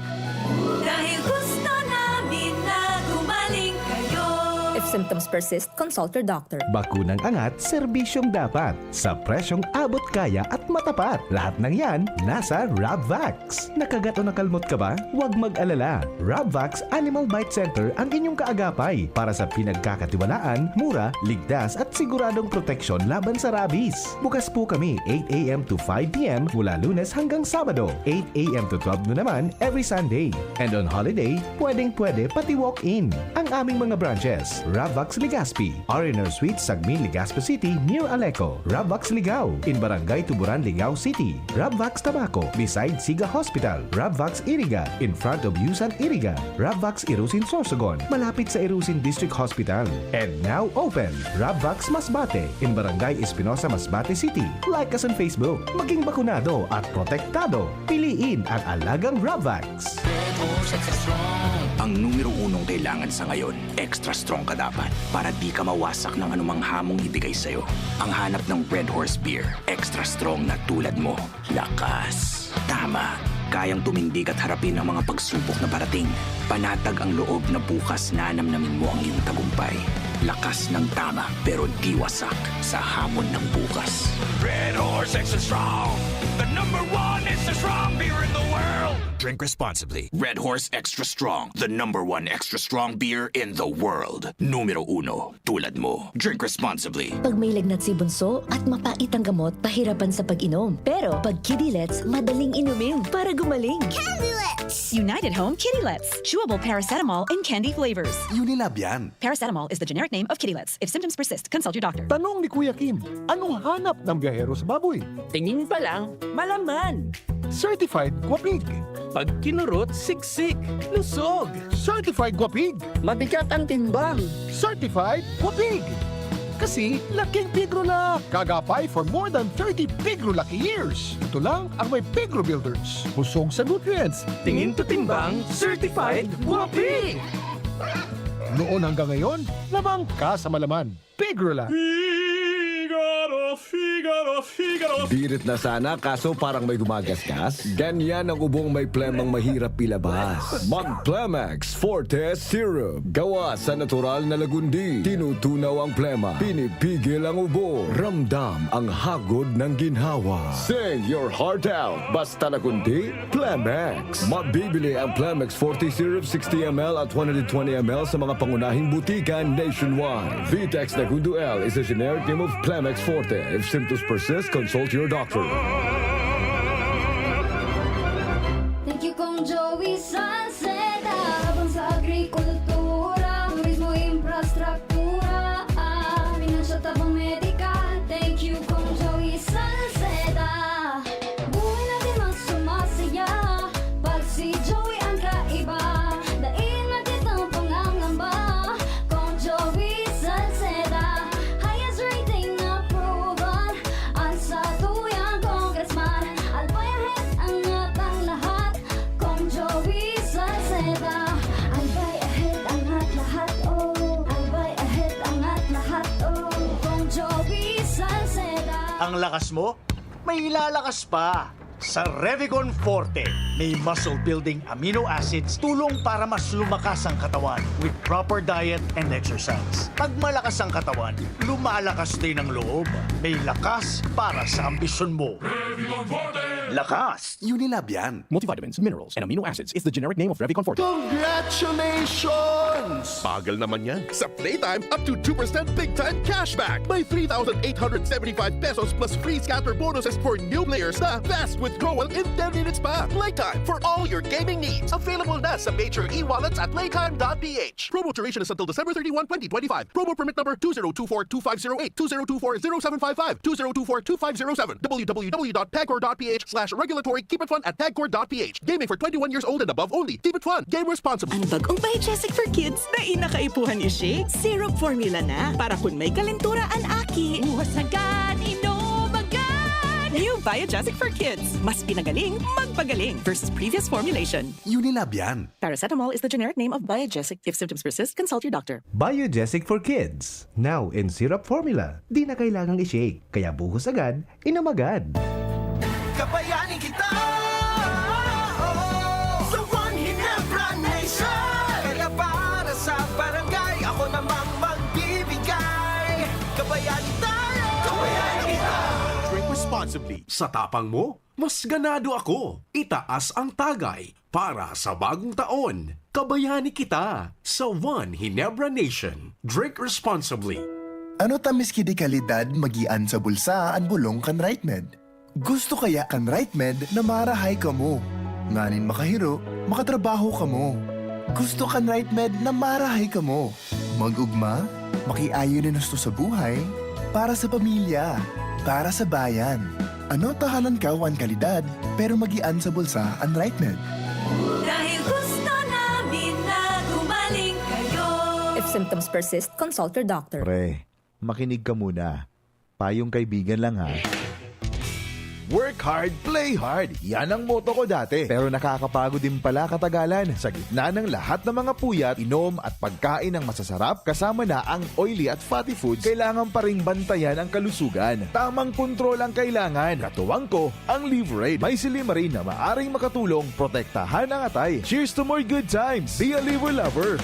Dahil gusto namin na gumaling kayo. If symptoms persist, consult your doctor. Bakunang angat, serbisyong dapat. Sa presyong abot kaya at matapat. Lahat ng yan, nasa Rabvax. Nakagat o nakalmot ka ba? Huwag mag-alala. Rabvax Animal Bite Center ang inyong kaagapay para sa pinagkakatiwalaan, mura, ligtas at siguradong proteksyon laban sa rabies. Bukas po kami eight a.m. to five p.m. mula Lunes hanggang Sabado, eight a.m. to twelve noon naman every Sunday. And on holiday, pwedeng-pwede pati walk-in. Ang aming mga branches, Rabvax Legazpi, R and R Suite, Sagmin, Legazpi City, near Aleco, Rabvax Ligao, in Barangay Tuburan, Ligao City, Rabvax Tabaco, beside Siga Hospital, Rabvax Iriga, in front of Yusan Iriga, Rabvax Irusin Sorsogon, malapit sa Irusin District Hospital. And now open, Rabvax Masbate, in Barangay Espinosa, Masbate City. Like us on Facebook. Maging bakunado at protektado. Piliin ang alagang Rabvax. Ang numero unong kailangan sa ngayon, extra strong ka dapat para di ka mawasak ng anumang hamong ibigay sa'yo. Ang hanap ng Red Horse Beer, extra strong na tulad mo. Lakas. Tama. Kayang tumindig at harapin ang mga pagsubok na parating. Panatag ang loob na bukas nanamnamin mo ang iyong tagumpay. Lakas ng tama, pero di wasak sa hamon ng bukas. Red Horse Extra Strong, the number one extra strong beer in the world. Drink responsibly. Red Horse Extra Strong, the number one extra strong beer in the world. Numero uno, tulad mo. Drink responsibly. Pag may lagnat si bunso at mapait ang gamot, pahirapan sa pag-inom. Pero pag Kidilets, madaling inumin para gumaling. United Home Kidilets. Chewable paracetamol in candy flavors. Unilab yan. Paracetamol is the generic name of Kidilets. If symptoms persist, consult your doctor. Tanong ni Kuya Kim, anong hanap ng biyahero sa baboy? Tingin pa lang, malaman. Certified Guapig. Pag kinurot, siksik, lusog. Certified Guapig. Mabigat ang timbang. Certified Guapig. Kasi laking pigro na. Kagapay for more than thirty pigro lucky years. Ito lang ang may pigro builders. Busog sa nutrients. Tingin to timbang, certified Guapig. Noon hanggang ngayon, lamang ka sa malaman. Pigro lang. Figaro, Figaro, Figaro. Birit na sana, kaso parang may gumagasgas. Ganyan ang ubong may plemang mahirap ilabas. Mag Plemex Forte Syrup. Gawa sa natural na lagundi. Tinutunaw ang plema. Pinipigil ang ubo. Ramdam ang hagod ng ginhawa. Sing your heart out. Basta lagundi, Plemex. Mabibili ang Plemex forty Syrup sixty M L at one hundred twenty M L sa mga pangunahing butika nationwide. Vitex Negundo L is a generic name of Plemex Forte. If symptoms persist, consult your doctor. Thank you, Kong Joey Salceda. Tabang sa agrikultura, turismo, infrastruktura, ah, pinansyal, tabang medikal. Thank you, Kong Joey Salceda. Buhay natin mas sumasaya pag si Joey ang kaiba. Dai na kitang pangangamba, Kong Joey Salceda. Highest rating na proven, ang satuyang congressman. Albay ahead, angat ang lahat, Kong Joey Salceda. Albay ahead, angat lahat, oh. Albay ahead, angat lahat, oh. Kong Joey Salceda. Ang lakas mo, may ilalakas pa. Sa Revicon Forte, may muscle-building amino acids, tulong para mas lumakas ang katawan with proper diet and exercise. Pag malakas ang katawan, lumalakas din ang loob. May lakas para sa ambisyon mo. Lakas! Unilab yan. Multivitamins, minerals, and amino acids is the generic name of Revicon Forte. Congratulations! Bagal naman yan. Sa Playtime, up to two percent big time cashback. May three thousand eight hundred seventy-five pesos plus free scatter bonuses for new players na fast withdrawal in ten minutes pa. Playtime for all your gaming needs. Available na sa major e-wallets at playtime dot p h. Promo duration is until December thirty-one, twenty twenty-five. Promo permit number two zero two four two five zero eight, two zero two four zero seven five five, two zero two four two five zero seven, w w w dot pagcor dot p h slash regulatory, keep it fun at pagcor dot p h. Gaming for twenty-one years old and above only. Keep it fun. Game responsibly. An bag-ong Pahejesic for Kids, dai na kaipuhan ishi. Syrup formula na, para kun may kalentura an aki. Buhas agad, inom agad! New Biogesic for Kids. Mas pinagaling, magpagaling versus previous formulation. Unilab yan. Paracetamol is the generic name of Biogesic. If symptoms persist, consult your doctor. Biogesic for Kids. Now in syrup formula. Di na kailangang i-shake. Kaya buhos agad, inom agad. Kabayanin kita, oh, sa One Ginebra Nation. Kaya para sa barangay, ako namang magbibigay. Kabayanin tayo, kabayanin kita. Drink responsibly. Sa tapang mo, mas ganado ako. Itaas ang tagay para sa bagong taon. Kabayani kita sa One Ginebra Nation. Drink responsibly. Ano ta miski di kalidad magian sa bulsa an bulong kan RightMed? Gusto kaya kan RightMed na marahay kamo? Nganing makahiro, makatrabaho kamo. Gusto kan RightMed na marahay kamo? Mag-ugma, makiayon na gusto sa buhay, para sa pamilya, para sa bayan. Ano ta halankaw an kalidad, pero magian sa bulsa an RightMed? Dahil gusto namin na gumaling kayo. If symptoms persist, consult your doctor. Pre, makinig ka muna. Payong kaibigan lang ha. Work hard, play hard. Yan ang motto ko dati. Pero nakakapagod din pala katagalan. Sa gitna ng lahat ng mga puyat, inom at pagkain ng masasarap, kasama na ang oily at fatty foods, kailangan pa ring bantayan ang kalusugan. Tamang kontrol ang kailangan. Katuwang ko, ang Liverade. May silymarin na maaring makatulong protektahan ang atay. Cheers to more good times! Be a Liver Lover!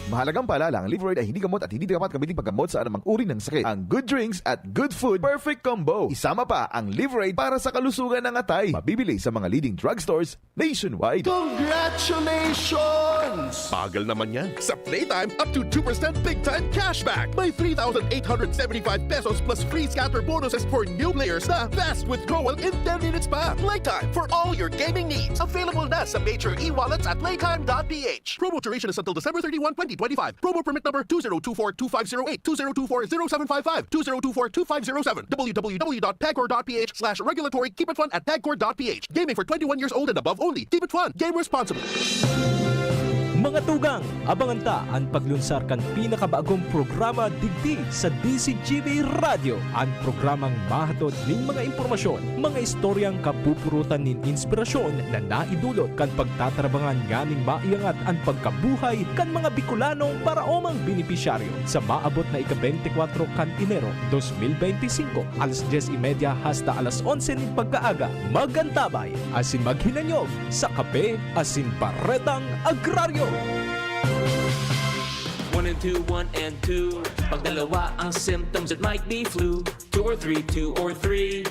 Mahalagang paalala, ang Liverade ay hindi gamot at hindi dapat gamitin paggamot sa anumang uri ng sakit. Ang good drinks at good food, perfect combo. Isama pa ang Liverade para sa kalusugan ng atay. Mabibili sa mga leading drugstores nationwide. Congratulations! Bagal naman yan. Sa Playtime, up to two percent big time cashback. May three thousand eight hundred seventy-five pesos plus free scatter bonuses for new players na fast withdrawal in ten minutes pa. Playtime for all your gaming needs. Available na sa major e-wallets at playtime dot p h. Promo duration is until December thirty-one, twenty twenty-five. Promo permit number two zero two four two five zero eight, two zero two four zero seven five five, two zero two four two five zero seven, w w w dot pagcor dot p h slash regulatory, keep it fun at pagcor dot p h. Gaming for twenty-one years old and above only. Keep it fun. Game responsibly. Mga tugang, abangan ta an paglunsar kan pinakabagong programa digdi sa D C G B Radyo, an programang mahatod nin mga impormasyon, mga istoryang kapupurutan nin inspirasyon na naidulot kan pagtatarabangan nganing maiangat an pagkabuhay kan mga Bicolanong paraomang benepisyaryo. Sa maabot na ika-beintikwatro kan Enero, dos mil beintisinko, alas dyes y media hasta alas onse nin pagkaaga, mag-antabay asin maghinanyog sa kape asin baretang agraryo. One and two, one and two. Pag dalawa ang symptoms, it might be flu. Two or three, two or three.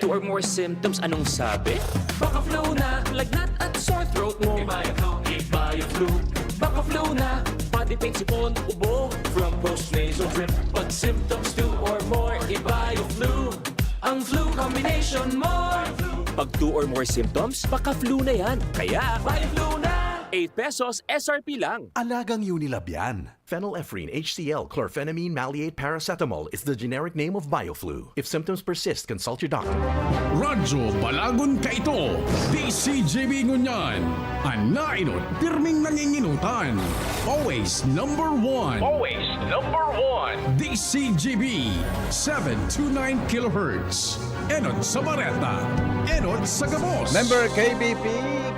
Two or more symptoms, anong sabi? Baka flu na, lagnat at sore throat mo. Ibayo flu, ibayo flu. Baka flu na, body pain, sipon, ubo. From post nasal drip, pag symptoms two or more, ibayo flu. Ang flu combination mo. Pag two or more symptoms, baka flu na yan. Kaya, ibayo flu na. Eight pesos S R P lang. Alagang Unilab yan. Phenylephrine H C L, chlorphenamine maleate paracetamol is the generic name of Bioflu. If symptoms persist, consult your doctor. Radyo Balagon kaito, D C G B ngunyan. An nainot, pirming nanginginutan. Always number one. Always number one. D C G B, seven two nine kilohertz. Enot sa bareta, enot sa gabos. Member K B P,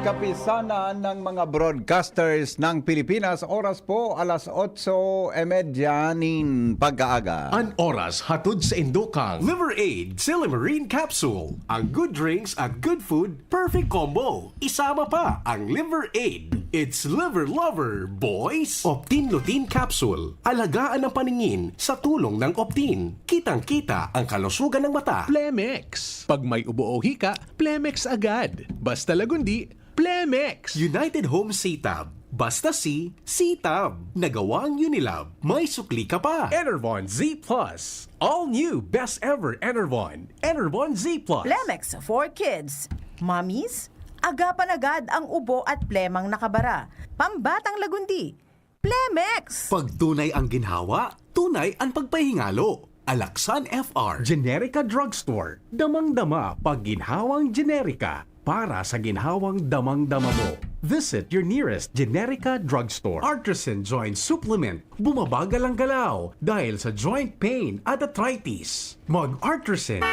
Kapisanan ng mga Broadcasters ng Pilipinas, oras po alas otso y media nin pag-aaga. An oras hatod sa indukang Liver Aid Silymarin Capsule. Ang good drinks at good food, perfect combo. Isama pa ang Liver Aid. It's Liver Lover, boys! Optin Lutein Capsule. Alagaan ang paningin sa tulong ng Optin. Kitang-kita ang kalusugan ng mata. Plemex. Pag may ubo o hika, Plemex agad. Basta Lagundi, Plemex! United Home C-Tab. Basta C, C-Tab. Nagawang Unilab. May sukli ka pa. Enervon Z plus. All new best ever Enervon. Enervon Z plus. Plemex for kids. Mommies, agapan agad ang ubo at plemang nakabara. Pambatang Lagundi. Plemex! Pag tunay ang ginhawa, tunay ang pagpahingalo. Alaksan F R. Generica Drugstore. Damang-dama pag ginhawang Generica para sa ginhawang damang-dama mo. Visit your nearest Generica Drugstore. Artisan Joint Supplement. Bumabagal ang galaw dahil sa joint pain at arthritis. Mag-Artisan.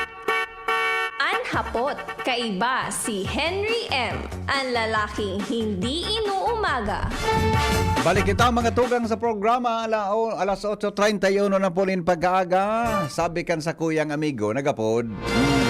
Hapot, kaiba si Henry M, ang lalaking hindi inuumaga. Balik kita, mga tugang, sa programa, ala, o, alas otso treinta y uno na po nin pag-aaga. Sabi kan sa kuyang amigo, nagapod. Hmm.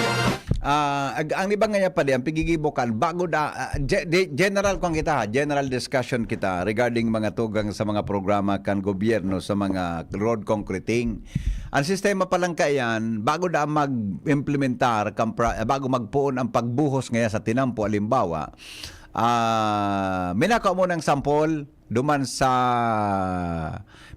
Ah, ag- ang iba nga niya pala, ang pigigibo kan, bago da, ah, ge- de- general kong kita, ha, general discussion kita regarding, mga tugang, sa mga programa kan gobyerno sa mga road concreting. Ang sistema pa lang kaiyan, bago da mag-implementar, kan pra- eh, bago magpoon ang pagbuhos ngaya sa tinampo, alimbawa, ah, minako mo ng sampol, duman sa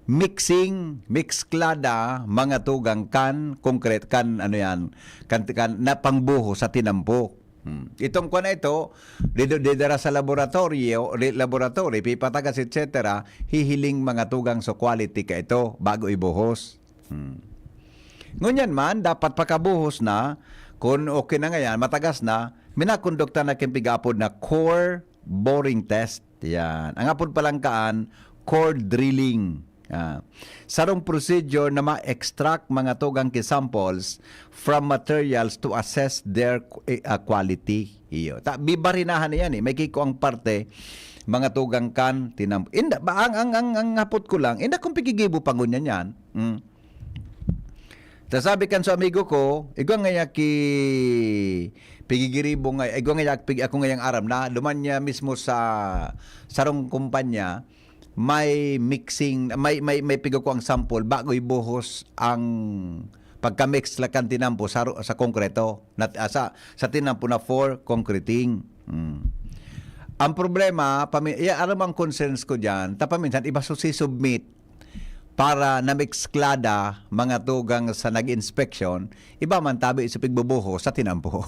mixing, mixklada, mga tugang kan, concrete kan, ano yan, kan, kan, na pangbuhos sa tinampo. Hmm. Itong kwa na ito, dido- didara sa laboratorio, di- laboratory, pipatagas, et cetera, hihiling, mga tugang, sa quality ka ito bago ibuhos. Hmm. Ngunyan man, dapat pakabuhos na, kung okay na ngayan, matagas na, minakondukta na kin pig-apod na core boring test. Yan. Ang apod palangkaan, core drilling. Ah, sarong procedure na ma-extract, mga tugang, ki samples from materials to assess their qu- eh, ah, quality. Iyo. Ta, bibarinahan na yan eh. May kiko ang parte, mga tugang kan, tinam... Inda, ba, ang, ang, ang, ang hapot ko lang, inda kung pigigibo pa ngunyan yan. Mm. Ta sabi kan sa amigo ko, igwa ngaya ki pigigiribo nga, igwa ngaya pig, ako ngayang aram na, duman niya mismo sa sarong kumpanya, may mixing, may, may, may pigo ko ang sample bago ibuhos ang pagka-mix la kan tinampo sa, ro- sa konkreto, na, ah, sa, sa tinampo na for concreting. Mm. Ang problema, pami, iya, aram ang concerns ko dyan, ta paminsan, iba susi submit para na mixklada, mga tugang, sa nag-inspeksyon, iba man tabi sa pigbubuho sa tinampo.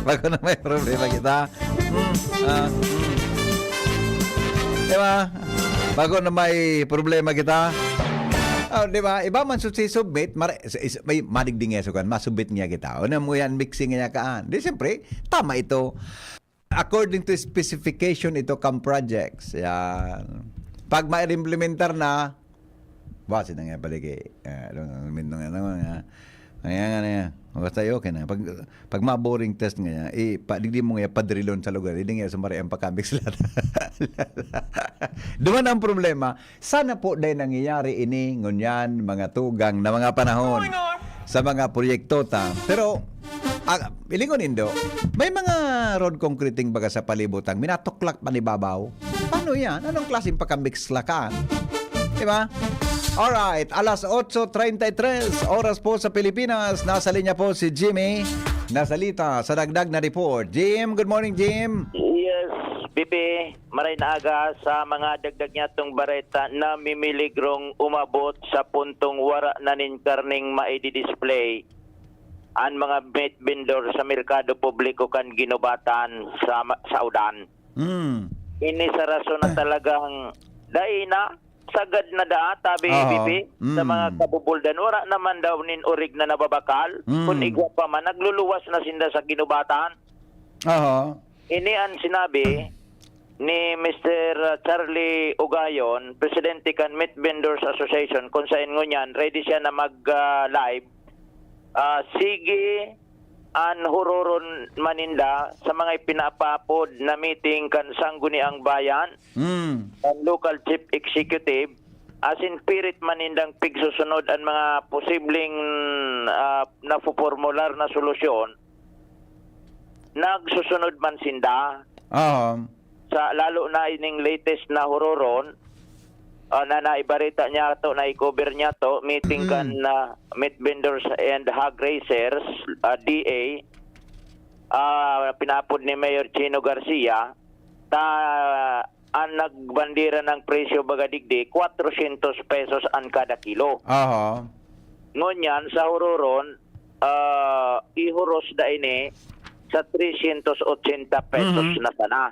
Bago na may problema kita. Hmm, ah, hmm. Di ba? Bago na may problema kita. Oh, di ba? Iba man su- si submit, mar- is- is- may madigdi nga sukan, masubmit niya kita. O na mo yan, mixing niya kaan. Di, siyempre, tama ito. According to specification ito kang projects. Yan. Pag ma-implementar na, base na nga palagi. Ah, ano, ano, ano, ano, ano, ano, ano, ano. Basta okay na. Pag, pag ma-boring test nga, eh, pa, digdi mo nga padrilon sa lugar, hindi nga sumari ang pakamix lahat. Duman ang problema, sana po dahil nangyayari ini ngunyan, mga tugang na mga panahon sa mga proyekto ta. Pero, ah, ilingon nindo, may mga road concreting baga sa palibutang, minatuklak panibabaw. Paano yan? Anong klaseng pakamix lakan? Di ba? Alright, alas otso treinta y tres, oras po sa Pilipinas. Nasa linya po si Jimmy. Nasalita sa dagdag na report. Jim, good morning, Jim. Yes, Pipi, maray na aga sa mga dagdag niyatong bareta na mimiligrong umabot sa puntong wara na nin karning maidi-display an mga meat vendor sa merkado publiko kan Ginubatan sa, sa Udan. Hmm. Ini sa rason na talagang dai na, sagad na daa, tabi, Aha. Pipi, sa Mm. mga kabubuldan. Wala naman daw nin orig na nababakal. Mm. Kung igwa pa man, nagluluwas na sinda sa Ginubatan. Aha. Ini ang sinabi ni Mister Charlie Ugayon, presidente kan Meat Vendors Association, kung sain ngunyan, ready siya na mag-live. Ah, sige, an huroron maninda sa mga ipinapapod na meeting kan Sangguniang Bayan, Mm. kan local chief executive, asin pirit manindang pigsusunod an mga posibleng, ah, napopormular na solusyon. Nagsusunod man sinda. Aha. Sa, lalo na ining latest na huroron, ah, na naibarita niya to, na-cover niya to, meeting Mm. kan, ah, meat vendors and hog raisers, ah, D A, ah, pinapod ni Mayor Chino Garcia, ta ang nagbandera ng presyo baga digdi, kwatrosyentos pesos an kada kilo. Aha. Ngunyan, sa huroron, ah, ihuros da ini sa tresyentos otsenta pesos Mhm. na sana.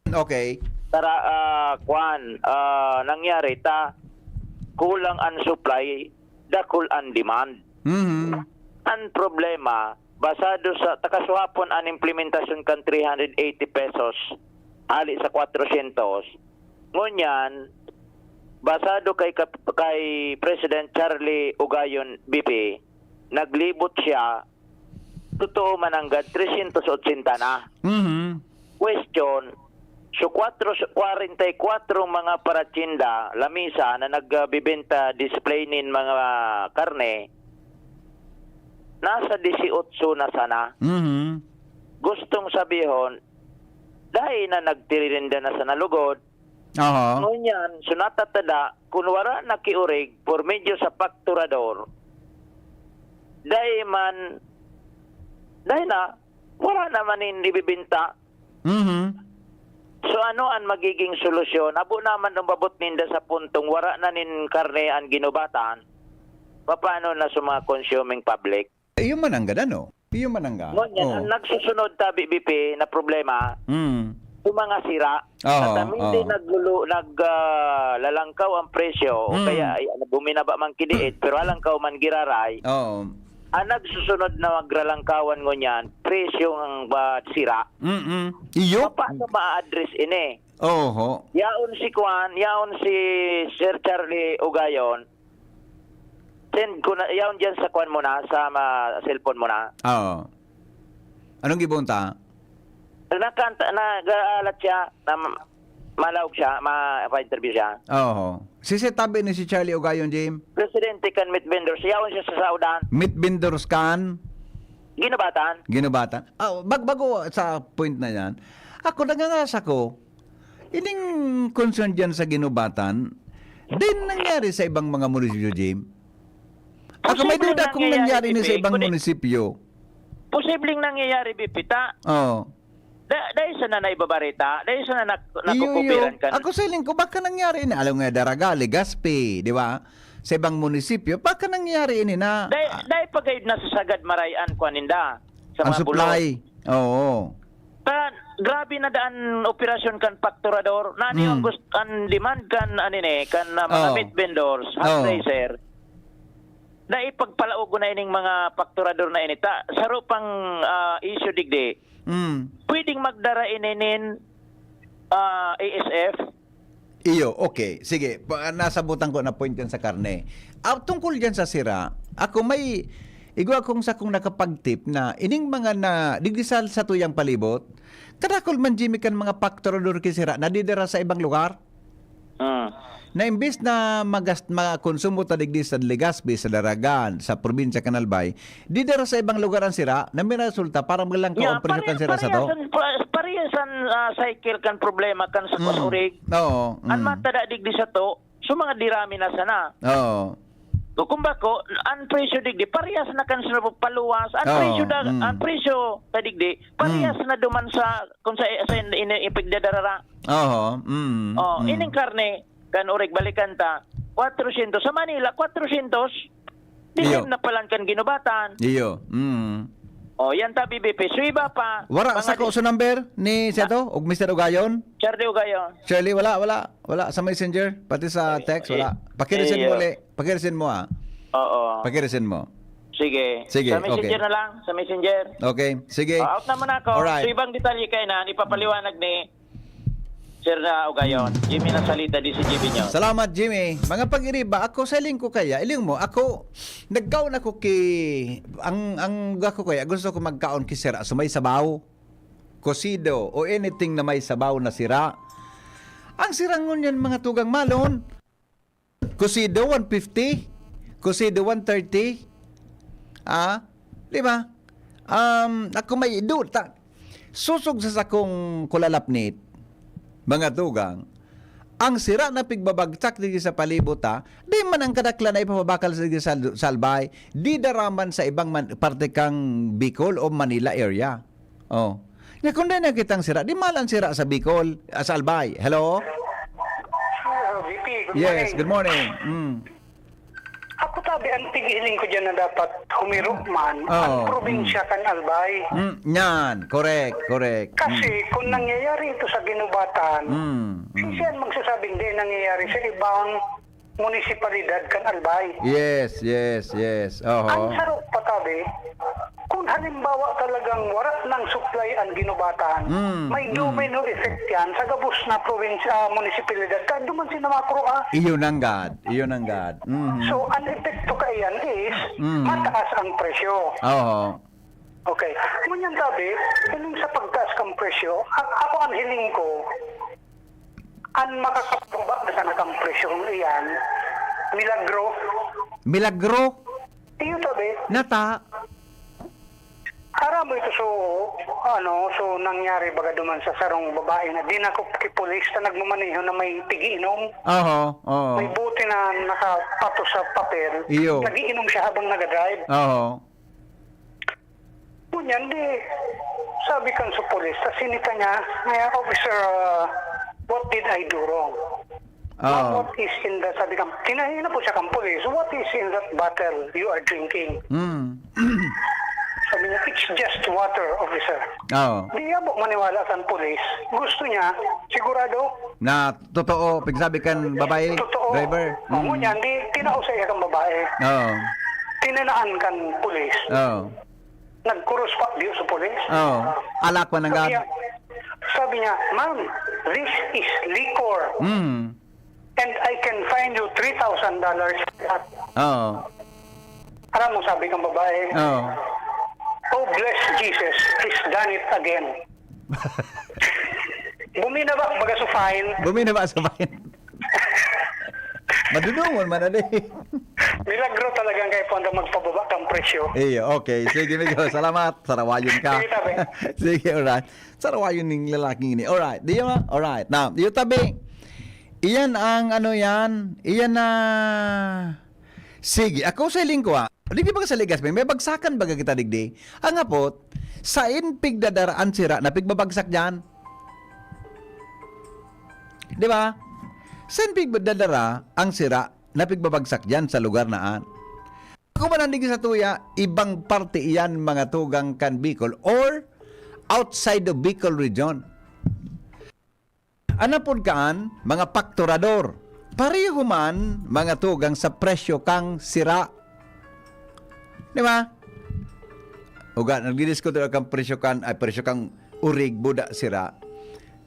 Okay. Tara, ah, kwan, ah, nangyari ta, kulang ang supply, dakul ang demand. Mhm. Ang problema, basado sa, takasuhapon ang implementasyon kan three hundred eighty pesos, hali sa kwatrosyentos. Ngunyan, basado kay Kap-, kay President Charlie Ugayon B P, naglibot siya totoo man nanggad, tresyentos otsenta na. Mhm. Question, so, kwatro, kwarenta y kwatro mga paratsinda, lamisa na nagbebenta, display nin mga karne, nasa disiotso na sana. Mhm. Gustong sabihon, dai na nagtiririnda na sana lugod. Aha. Ngunyan, so, natatada, kun wara nakiurig por medyo sa pakturador, dai man, dai na, wala naman nin ibibinta. Mhm. So, ano an magiging solusyon? Abo naman umabot ninda sa puntong wara na nin karne an ginubatan, papaano na sa mga consuming public? Iyo man ang gada, no? Iyo man ang ga-, Ngunyan, oh. Ang nagsusunod ta, B B P, na problema, Mm. yung mga sira, Oo, na tama, hindi oo. naglulu-, nag, ah, lalangkaw ang presyo, o Mm. kaya, ay, ano, buminaba man kidiit, pero halangkaw man giraray, Oo. ang nagsusunod na magralangkawan ngunyan, presyo ng, ah, sira. Mm-mm. Iyo? Paano ma-address ini? Oho. Yaon si Kwan, yaon si Sir Charlie Ugayon, send ko na, yaon dyan sa kwan mo na, sa ma-, cellphone mo na. Oo. Anong gibohon ta? Nakanta, nag-aalat siya, na ma-, malaog siya, ma-, pa-interview siya. Oo. Si, si tabi ni si Charlie Ugayon, Jim? Presidente kan meat vendors, yaon siya sa Saudan. Meat vendors kan? Ginubatan. Ginubatan. Ah, bag-, bago sa point na yan, ako, nangangas ako, ining concern dyan sa Ginubatan, din nangyari sa ibang mga munisipyo, Jim? Ako, may Posibleng duda kung nangyayari, nangyari ni sa Bibi, ibang kundi munisipyo. Posibleng nangyayari, Bibi, ta? Oo. Da-, dahil sa na naibabarita, dahil sa na nak-, Iyo, iyo. nakukupiran ka na. Ako, siling ko, baka nangyari ini. Alam nga, Daraga, Legazpi, di ba? Sa ibang munisipyo, baka nangyari ini na, Dahil, ah, dahil pag-aid na sa sagad marayan, kuwan ninda, sa ang mga supply. Bulod. Oo. Ta, grabe na daan operasyon kan pakturador. Na ano yung Hmm. gust-, ang demand kan, ano ni, kan, ah, mga Oo. meat vendors, hog Oo. raiser, na ipagpalaog na ining mga pakturador na ini. Ta, saro pang, ah, issue digdi. Hmm. Pwedeng magdara ini nin, ah, A S F. Iyo, okay. Sige, pa-, nasabutan ko na point yan sa karne. Ah, tungkol dyan sa sira, ako may, igwa akong sakong nakapagtip na ining mga na, digdi sa, sa tuyang palibot, kadakol man, Jimmy, kan mga pakturador ki sira, nadidira sa ibang lugar. Ah. Na imbis na magast-, makonsumo ta digdi sa Legazpi, sa Daraga, sa probinsya kan Albay, Didara sa ibang lugar ang sira na minaresulta para maglangkaw Nya, ang presyo kan pare-, sira sato? parehas an, pa-, parehas an, ah, cycle kan problema kan sa Mm. Kuan Urig. Oo, An mm. matada digdi sato, so mga dirami na sana. Oo. So, kung bako, an presyo digdi, parehas na kan sa paluwas. An Oo, presyo da-, mm. an presyo ta digdi, parehas Mm. na duman sa, kung sa, sa in-, in-, ipigdadarara. Oo, mm, Oh, mm. ining karne, kan Urig, balikan ta, kwatrosyentos. Sa Manila, kwatrosyentos. Iyo. Dilim na palan kan Ginubatan. Iyo. Mm. Oh, yan ta, B B P. So, iba pa, Wara mga sa di- ko sa number ni Ah. Seto, og Mister Ugayon? Charlie Ugayon. Shirley, wala, wala. Wala sa messenger, pati sa Ay, text, ay, wala. Pakiresend iyo. mo uli. Pakiresend mo, ah. Oo. Pakiresend mo. Sige. Sige, Sa messenger okay. na lang, sa messenger. Okay, sige. Oh, out na muna ako. Alright. So, ibang detalye kayo na, ipapaliwanag ni Sir na Ugayon. Jimmy na salita, di si Jimmy nyo. Salamat, Jimmy. Mga pag-iriba, ako, sa iling ko kaya, iling mo, ako, nagkaon ako ki, ang, ang ako kaya, gusto ko magkaon ki sira, so may sabaw, cocido, o anything na may sabaw na sira. Ang sira ngunyan, mga tugang malon, Cocido, one fifty. Cocido, one thirty. Ah, di ba? Um, ako may duta. Susog sa sakong kulalapnit, mga tugang, ang sira na pigbabagtak digdi sa palibot, ha, di man ang kadaklan na ipapabakal sa, sa, sa Albay, di daraman sa ibang man, parte kang Bicol o Manila area. Oh. Nya kung dai na kitang sira, di malan sira sa Bicol, ah, sa Albay. Hello? Ah, V P, good Yes, morning. good morning. Mm. Ako tabi, ang tighiling ko dyan na dapat humirok man Oo, ang probinsya mm. kan Albay. Mm, yan. Correct, correct. Kasi Mm. kung Mm. nangyayari ito sa Ginubatan, Mm, mm. siya ang magsasabing di nangyayari sa ibang munisipalidad kan Albay. Yes, yes, yes. Oho. Ang sarok pa tabi, kung halimbawa talagang wara nang supply ang Ginubatan, Mm, may mm. domino effect yan sa gabos na probinsya, ah, munisipalidad. Kahit duman si Namakro, ah. Iyon ang gad. Iyon ang gad. Mhm. So, ang epekto kaiyan is Mm. mataas ang presyo. Oho. Okay. Ngunyan tabi, hiling sa pagtaas kan presyo, a-, ako ang hiling ko, ang makakapagba na sana kan presyo kung iyan, milagro. Milagro? Iyo tabi, Nata? Aram mo ito, so, ano, so nangyari baga duman sa sarong babae na dinakop ki pulis na nagmamaneho na may pigiinom. Oho, oo. May bote na nakapatos sa papel. Iyo. Nagiinom siya habang nagadrive. Oho. Ngunyan, di, sabi kan sa pulis, ta sinita niya, "Ngaya, officer, uh, what did I do wrong?" "Ma'am, Oo. What is in the," sabi kan, tinahi na po siya kan pulis, "What is in that bottle you are drinking?" Mm. Sabi niya, "It's just water, officer." Oo. Di abo maniwala kan pulis. Gusto niya, sigurado, Na totoo, pigsabi kan babae, totoo. driver. Ang ngunyan, di, tinao sa iya kan babae. Oo. Tinanaan kan pulis. Oo. Nagkuros pa, di sa pulis. Oo. Alak pa ng Sabi gab. niya, sabi niya, "Ma'am, this is liquor. Mm. And I can fine you three thousand dollars for that." Oo. Aram mo, sabi kan babae, Oo. "Oh, bless Jesus, he's done it again." Buminaba, baga sa fine. Buminaba sa fine. Madunungon man na di. Milagro talaga ang kaipuhan na magpababa kan presyo. Iyo, okay. Sige, Migo. Salamat. Sarawayon ka. Sige, tabi. Sige, alright. Sarawayon ning lalaking ini. Alright. Di ba? Alright. Now, iyo tabi. Iyan ang ano yan. Iyan na... Sige, ako sa hiling ko, ah. Digdi ba sa Legazpi? May bagsakan baga kita digdi? Ang hapot, sain pigdadaraan sira na pigbabagsak dyan? Di ba? Sain pigdadara ang sira na pigbabagsak dyan sa lugar na an? Ako man ang digdi sa tuya, ibang parte iyan mga tugang kan Bicol or outside of Bicol region. Anapod kaan, mga pakturador. Pareho man mga tugang sa presyo kang sira. Di ba? Uga, nagdidiskutir kang presyo kan, ay, presyo kang urig, buda, sira.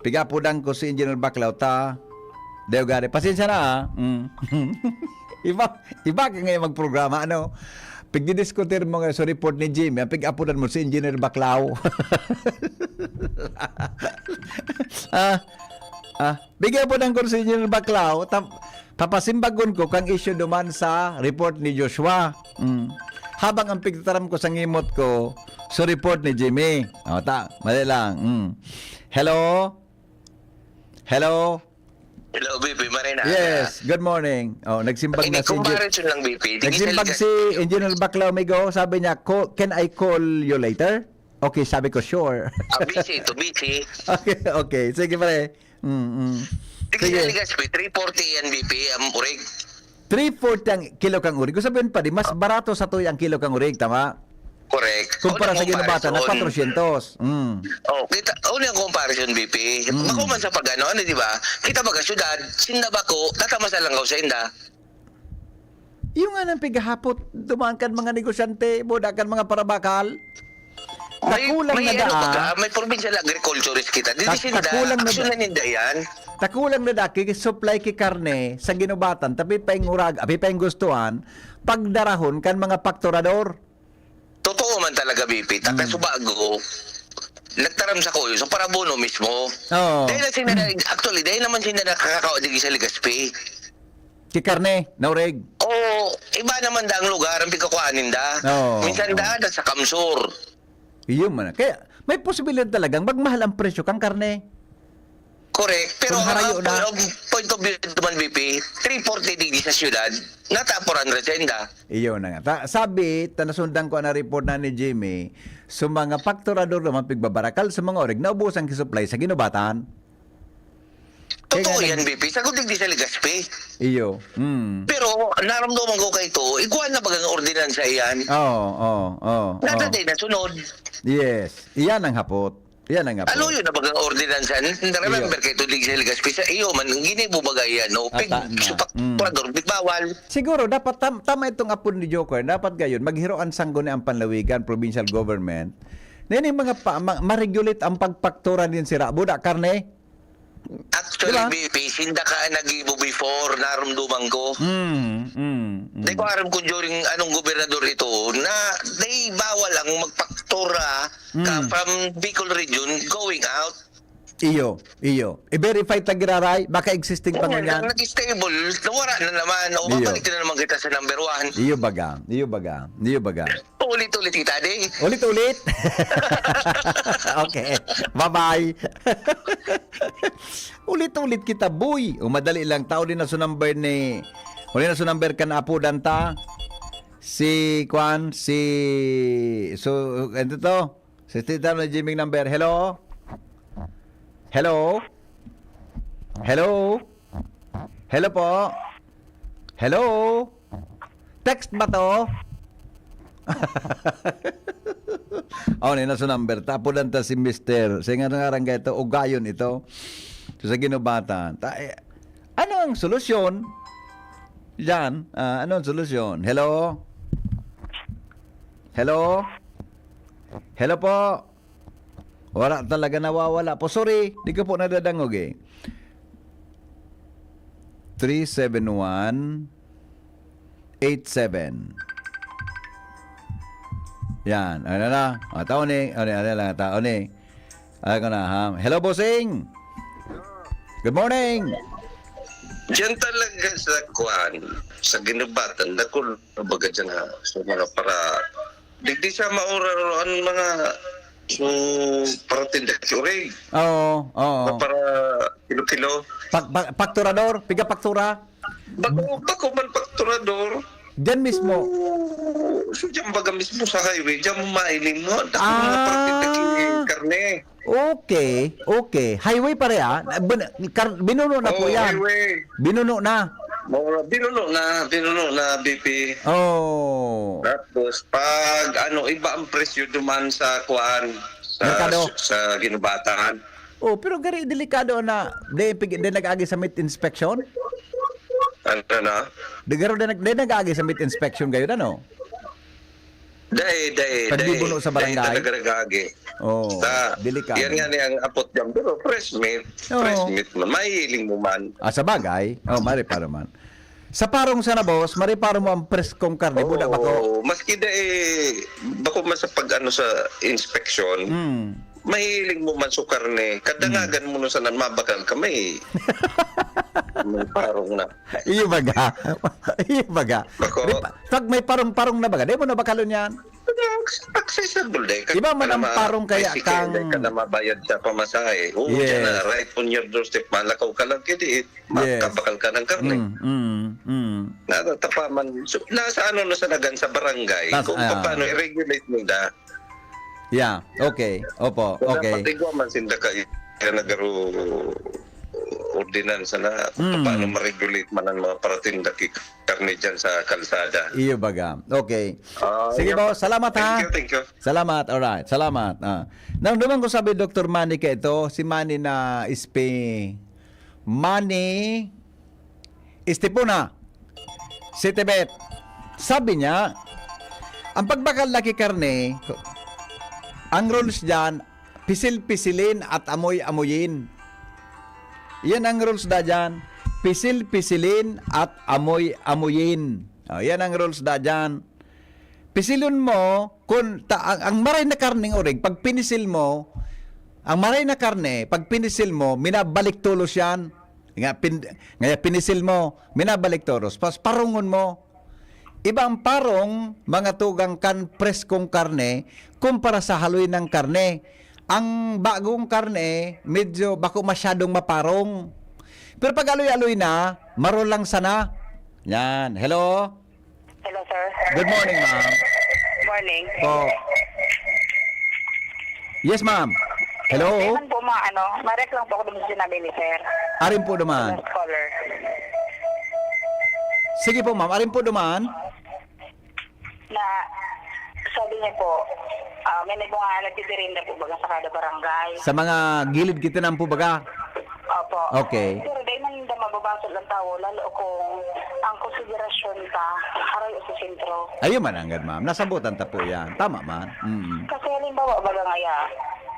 Pigapudan ko si Engineer Baclaw ta. Deo gari. Pasensya na, ah. Mm. Iba, iba ka ngayon magprograma, ano? Pigdidiskutir mo ngayon sa report ni Jimmy, ang pigapudan mo si Engineer Baclaw. Ah, ah, bigyan po ng kurso Engineer Baclaw, tap-, papasimbagon ko kang issue duman sa report ni Joshua. Mm. Habang ang pigtataram ko sa ngimot ko, sa report ni Jimmy. O, ta, mali lang. Mm. Hello? Hello? Hello, B P Marina. Yes, good morning. Oh, nagsimbag Hindi, na si Engineer. Comparison lang, B P. Hindi Nagsimbag sa si Engineer Baclaw, Migo. Sabi niya, "Call, can I call you later?" Okay, sabi ko, "Sure." Ah, busy ito, busy. Okay, okay. Sige, pare. Mm, mm. Sige, Sige. Legazpi, three forty yan, B P, ang urig. three forty ang kilo kang urig. Kung sabihin pa, di, mas barato sa tuya ang kilo kang urig, tama? Correct. Kumpara Una sa ginubatan na comparison. Quatrocientos. Mm. Oh, kita, una yung comparison, B P. Mm. Makuman sa pag-ano, ano, di ba? Kita baga syudad, sinda bako, tatamasa lang ka sa inda. Yung nga nang pigahapot, dumaan kan mga negosyante, buda kan mga parabakal. May, Takulang may na ano daa. Baga, may probinsya na agriculturist kita. Di, Ta-, di sinda, takulang na aksyon da- na ninda yan. Takulang na daki, supply ki karne sa ginubatan, tapi pa yung urag, api pa yung gustuhan, pagdarahon kan mga pakturador. Totoo man talaga, B P. Mm. Takasubago, nagtaram sa kuyo, sa parabono mismo. Oo. Dahil na sinda, actually, dahil naman sinda nakakakawa digi sa Legazpi. Ki karne, naurig. O, iba naman da ang lugar ang pagkakuhaan ninda. Oo. Minsan da, da sa Kamsur. Iyo man. Kaya may posibilidad talagang magmahal ang presyo kang karne. Correct. Pero Kung ang, harayo ang na. point, ang point of view naman, B P, three forty digdi sa syudad, nata four hundred sa inda. Iyo na nga. Ta-, sabi, tanasundan ko ang report na ni Jimmy, so mga pakturador naman pigbabarakal sa mga orig na ubusan ki supply sa ginubatan. Totoo Kaya yan, nga- B P. Sagod digdi sa Legazpi. Iyo. Mm. Pero naramdaman ko kay ito, igual na bagang ordinansa yan. Oo, oo, oo. Nasa oo. day na sunod. Yes. Iyan ang hapot. Iyan ang hapot. Ano yun na bagang ordinansa? Remember kay ito digdi sa Legazpi sa iyo man, ginibo baga yan, no? Pig, Ata na. supak, Mm. Parador, pigbawal. Siguro, dapat tam-, tama itong apod ni Joker. Dapat gayon, maghiro ang sangguniang panlawigan, provincial government. Na yun yung mga pa, ma-, ma-regulate ang pagpaktura din sira. Buda, karne? Actually, Diba? B P, sinda ka nagibo before, narumduman ko. Mm, mm, mm. Di ko aram kung during anong gobernador ito, na di bawal ang magpak Tora ka Mm. from Bicol region going out. Iyo, iyo. I-verify ta giraray, baka existing pa Oo, ngunyan. Nag-stable, nawara na naman. O, Iyo. Babalik na naman kita sa number one. Iyo baga, iyo baga, iyo baga. Ulit-ulit kita, di? Ulit-ulit? Okay. Bye-bye. Ulit-ulit kita, boy. O, madali lang. Tao din na sa number ni, uli na sa number kan apo Danta. Si, kwan, si, so, ano to? Si Tita na Jimmy number. Hello? Hello? Hello? Hello po? Hello? Text ba to? Oh, ni na sa number. Tapudan ta si Mister. Sa nga ngaran ka ito, ugayon ito. So, sa ginubatan. Ta, eh, ano ang solusyon? Diyan, ah, ano ang solusyon? Hello? Hello? Hello po? Wala talaga nawawala po. Sorry, di ko po nadadangog eh. Three seven one eight seven. Yan, ano na? O, tao ni, ano, ano lang, tao ni. Alam ko na, ha? Hello, bossing! Good morning! Diyan talaga sa kuan, sa ginubatan, dakul na baga dyan ha, sa mga para, digdi sa maura ang mga, so, para tinda si Urig. Oo, oo. Para kilo-kilo. Pag, pag, pakturador, piga paktura? Bako, bako man pakturador. Diyan mismo? Oo, so diyan baga mismo sa highway, diyan mo mailing mo. Dako mga Ah. Parte na karne. Okay, okay. Highway pa rin, ah. Bin-, kar-, binuno na po Oo, yan. Highway. Binuno na. Oo, binuno na, binuno na, B P. Oh. Tapos, pag ano, iba ang presyo duman sa kuan, sa, Merkado. Sa ginubatan. Oh, pero gari delikado na, di, pig-, di nag-agi sa meat inspection? Ano na? Di garo, di nag-, di nag-agi sa meat inspection gayon, ano? Dai, dai, Pag di dai, buno sa dai barangay? Talaga nag-agi. Oh, Sa, delikado. Yan nga ni ang apot dyan, pero fresh meat, Oo. Fresh meat man, mahiling mo man. Ah, sa bagay. Oh, mare pa naman. Sa parong sana, boss, mare paro mo ang preskong karne, buda bako. Oo, maski da eh, bako man sa pag-ano sa inspection, Hmm. Mahiling mo man sa karne, kadangagan mo na sana mabakal ka, may, may parong na. Iyo baga. Iyo baga. Bako. Di pa, pag may parong-parong na baga, di mo na bakalon yan. Accessible, di ka Iba man na ang ma-, parong kaya tricycle, kang di ka na mabayad sa pamasahe. Oo, Yes. Dyan na, right on your doorstep, malakaw ka lang, kaya di, Yes. makabakal ka ng karne. Mm, mm, mm. Natatapa man. So, nasa ano na sa nagan sa barangay, Nas-, kung ah. paano i-regulate nila. Yeah, okay. Opo, So, okay. Dapat igwa man sinda ka, kaya nagaro ordinansa na kung Mm. paano ma-regulate man ang mga paratinda ki karne dyan sa kalsada. Iyo baga. Okay. Ah, Sige, yun. Boss. Salamat, ha? Thank you, thank you. Salamat. Alright. Salamat. Ah. Nang duman ko sabi, Doktor Manny, ka ito, si Manny na ispi-, Manny Estipona, City Bet. Sabi niya, ang pagbakal na ki karne, ang rules diyan, pisil-pisilin at amoy-amoyin. Yan ang rules da diyan. Pisil-pisilin at amoy-amoyin. Oh, yan ang rules da diyan. Pisilon mo, kun ta-, ang, ang maray na karneng orig, pag pinisil mo, ang maray na karne, pag pinisil mo, minabalik tolos yan. Nga, pin-, nga pinisil mo, minabalik tolos. Pas parungon mo. Iba ang parong, mga tugang, kan preskong karne kumpara sa haloy ng karne. Ang bagong karne, medyo bako masyadong maparong. Pero pag aloy-aloy na, maro lang sana. Yan. Hello? Hello, sir. Good morning, ma'am. Morning. Po. Yes, ma'am. Hello? Meron po mga ano, marek lang po ako dun sa sinabi ni sir. Arin po duman. Last caller. Sige po, ma'am. Arin po duman. Na, sabi niya po, ah, may mga nagtitirinda po baga sa kada barangay. Sa mga gilid kitinan po baga? Opo. Okay. Pero dahil man hindi mababasol ang tao, lalo kung ang konsiderasyon ka, aray o sa sentro. Ayun man, anggad, ma'am. Nasabutan ta po yan. Tama man. Mm. Kasi halimbawa, baga ngaya,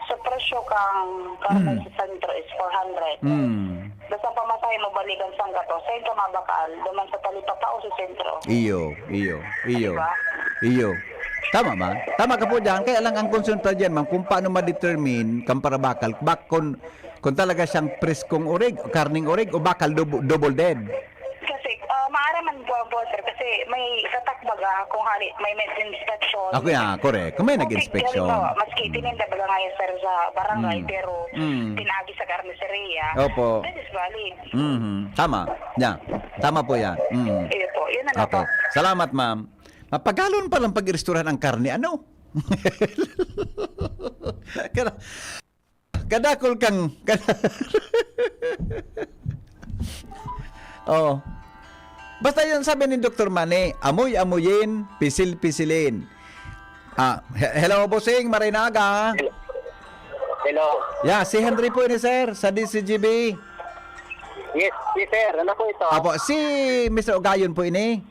sa presyo kang karne Mm. sa sentro is four hundred. Mm. Basta pamasahe mo balikan sa Angat o, saan ka mabakal? Duman sa Talipapa o sa sentro? Iyo, iyo, iyo. Di ba? Iyo. Tama man. Tama ka po diyan. Kaya lang ang concern pa diyan, ma'am, kung paano ma-determine kan parabakal, bak-, kung, kung talaga siyang preskong orig, karneng orig, o bakal double, double dead. Kasi, ah, maaraman po, po, sir, kasi may tatak baga kung hali, may, may inspection. Ako yan, correct. Kung may Kung nag-inspection. halimbawa, maski Mm. tininda baga ngayon, sir, sa barangay, Mm. pero Mm. pinagi sa karniseria, Opo. that is valid. Mhm. Tama. Yeah. Tama po yan. Mm. Iyo po, yun na lang Okay. po. Salamat, ma'am. Mapagalon palang pag-iresturahan ang karne, ano? Kada-, kadakol kang, kada-, oh. Basta yun sabi ni Doktor Manny, amoy-amoyin, pisil-pisilin. Ah, he-, hello, Bossing, maray na aga. Hello. Hello. Yeah, si Henry po ini, sir, sa D C G B. Yes, yes, sir. Ano po ito? Apo, si Mister Ogayon po ini.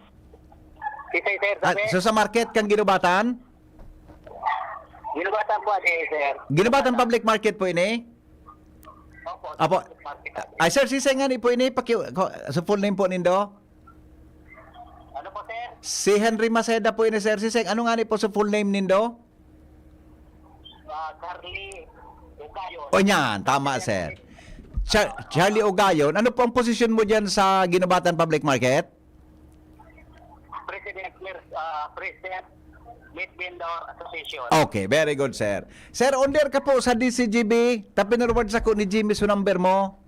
Si sir, sir, Ah, sabi? so sa market kang Ginubatan? Ginubatan po, ate, sir. Ginubatan Public Market po ini? Opo, Apo. Public Market, ate. Ay, sir, si sir nga ni po ini, paki-, ko-, sa full name po nindo? Ano po, sir? Si Henry Maceda po ini, sir. Si sir, ano nga ni po sa full name nindo? Ah, Charlie Ugayon. O, yan. Tama, sir. Char-, Charlie Ugayon, ano po ang posisyon mo dyan sa Ginubatan Public Market? President, Mer-, ah, President, Meat Vendor Association. Okay, very good, sir. Sir, on there ka po sa D C G B. Tapinurward sa ko ni Jimmy so number mo.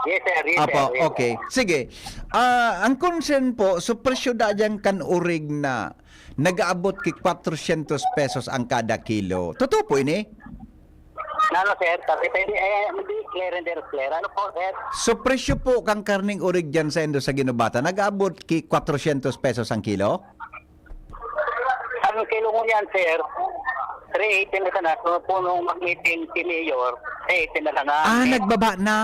Yes, sir. Yes, Apo, sir. Yes, okay. sir. Sige. Ah, ang concern po, so presyo da dyan kan urig na nag-aabot ki kwatrosyentos pesos ang kada kilo. Totoo po ini? Ano, sir? Sabi tayo, eh, hindi clear and clear. Ano po, sir? So, presyo po kang karning urig dyan sa Indo sa Ginubatan, nag-aabot ki kwatrosyentos pesos ang kilo? Ang kilo mo yan, sir, three eighty na sana. So, punong mag-meeting si Mayor, three eighty na lang ang Ah, eh. nagbaba na.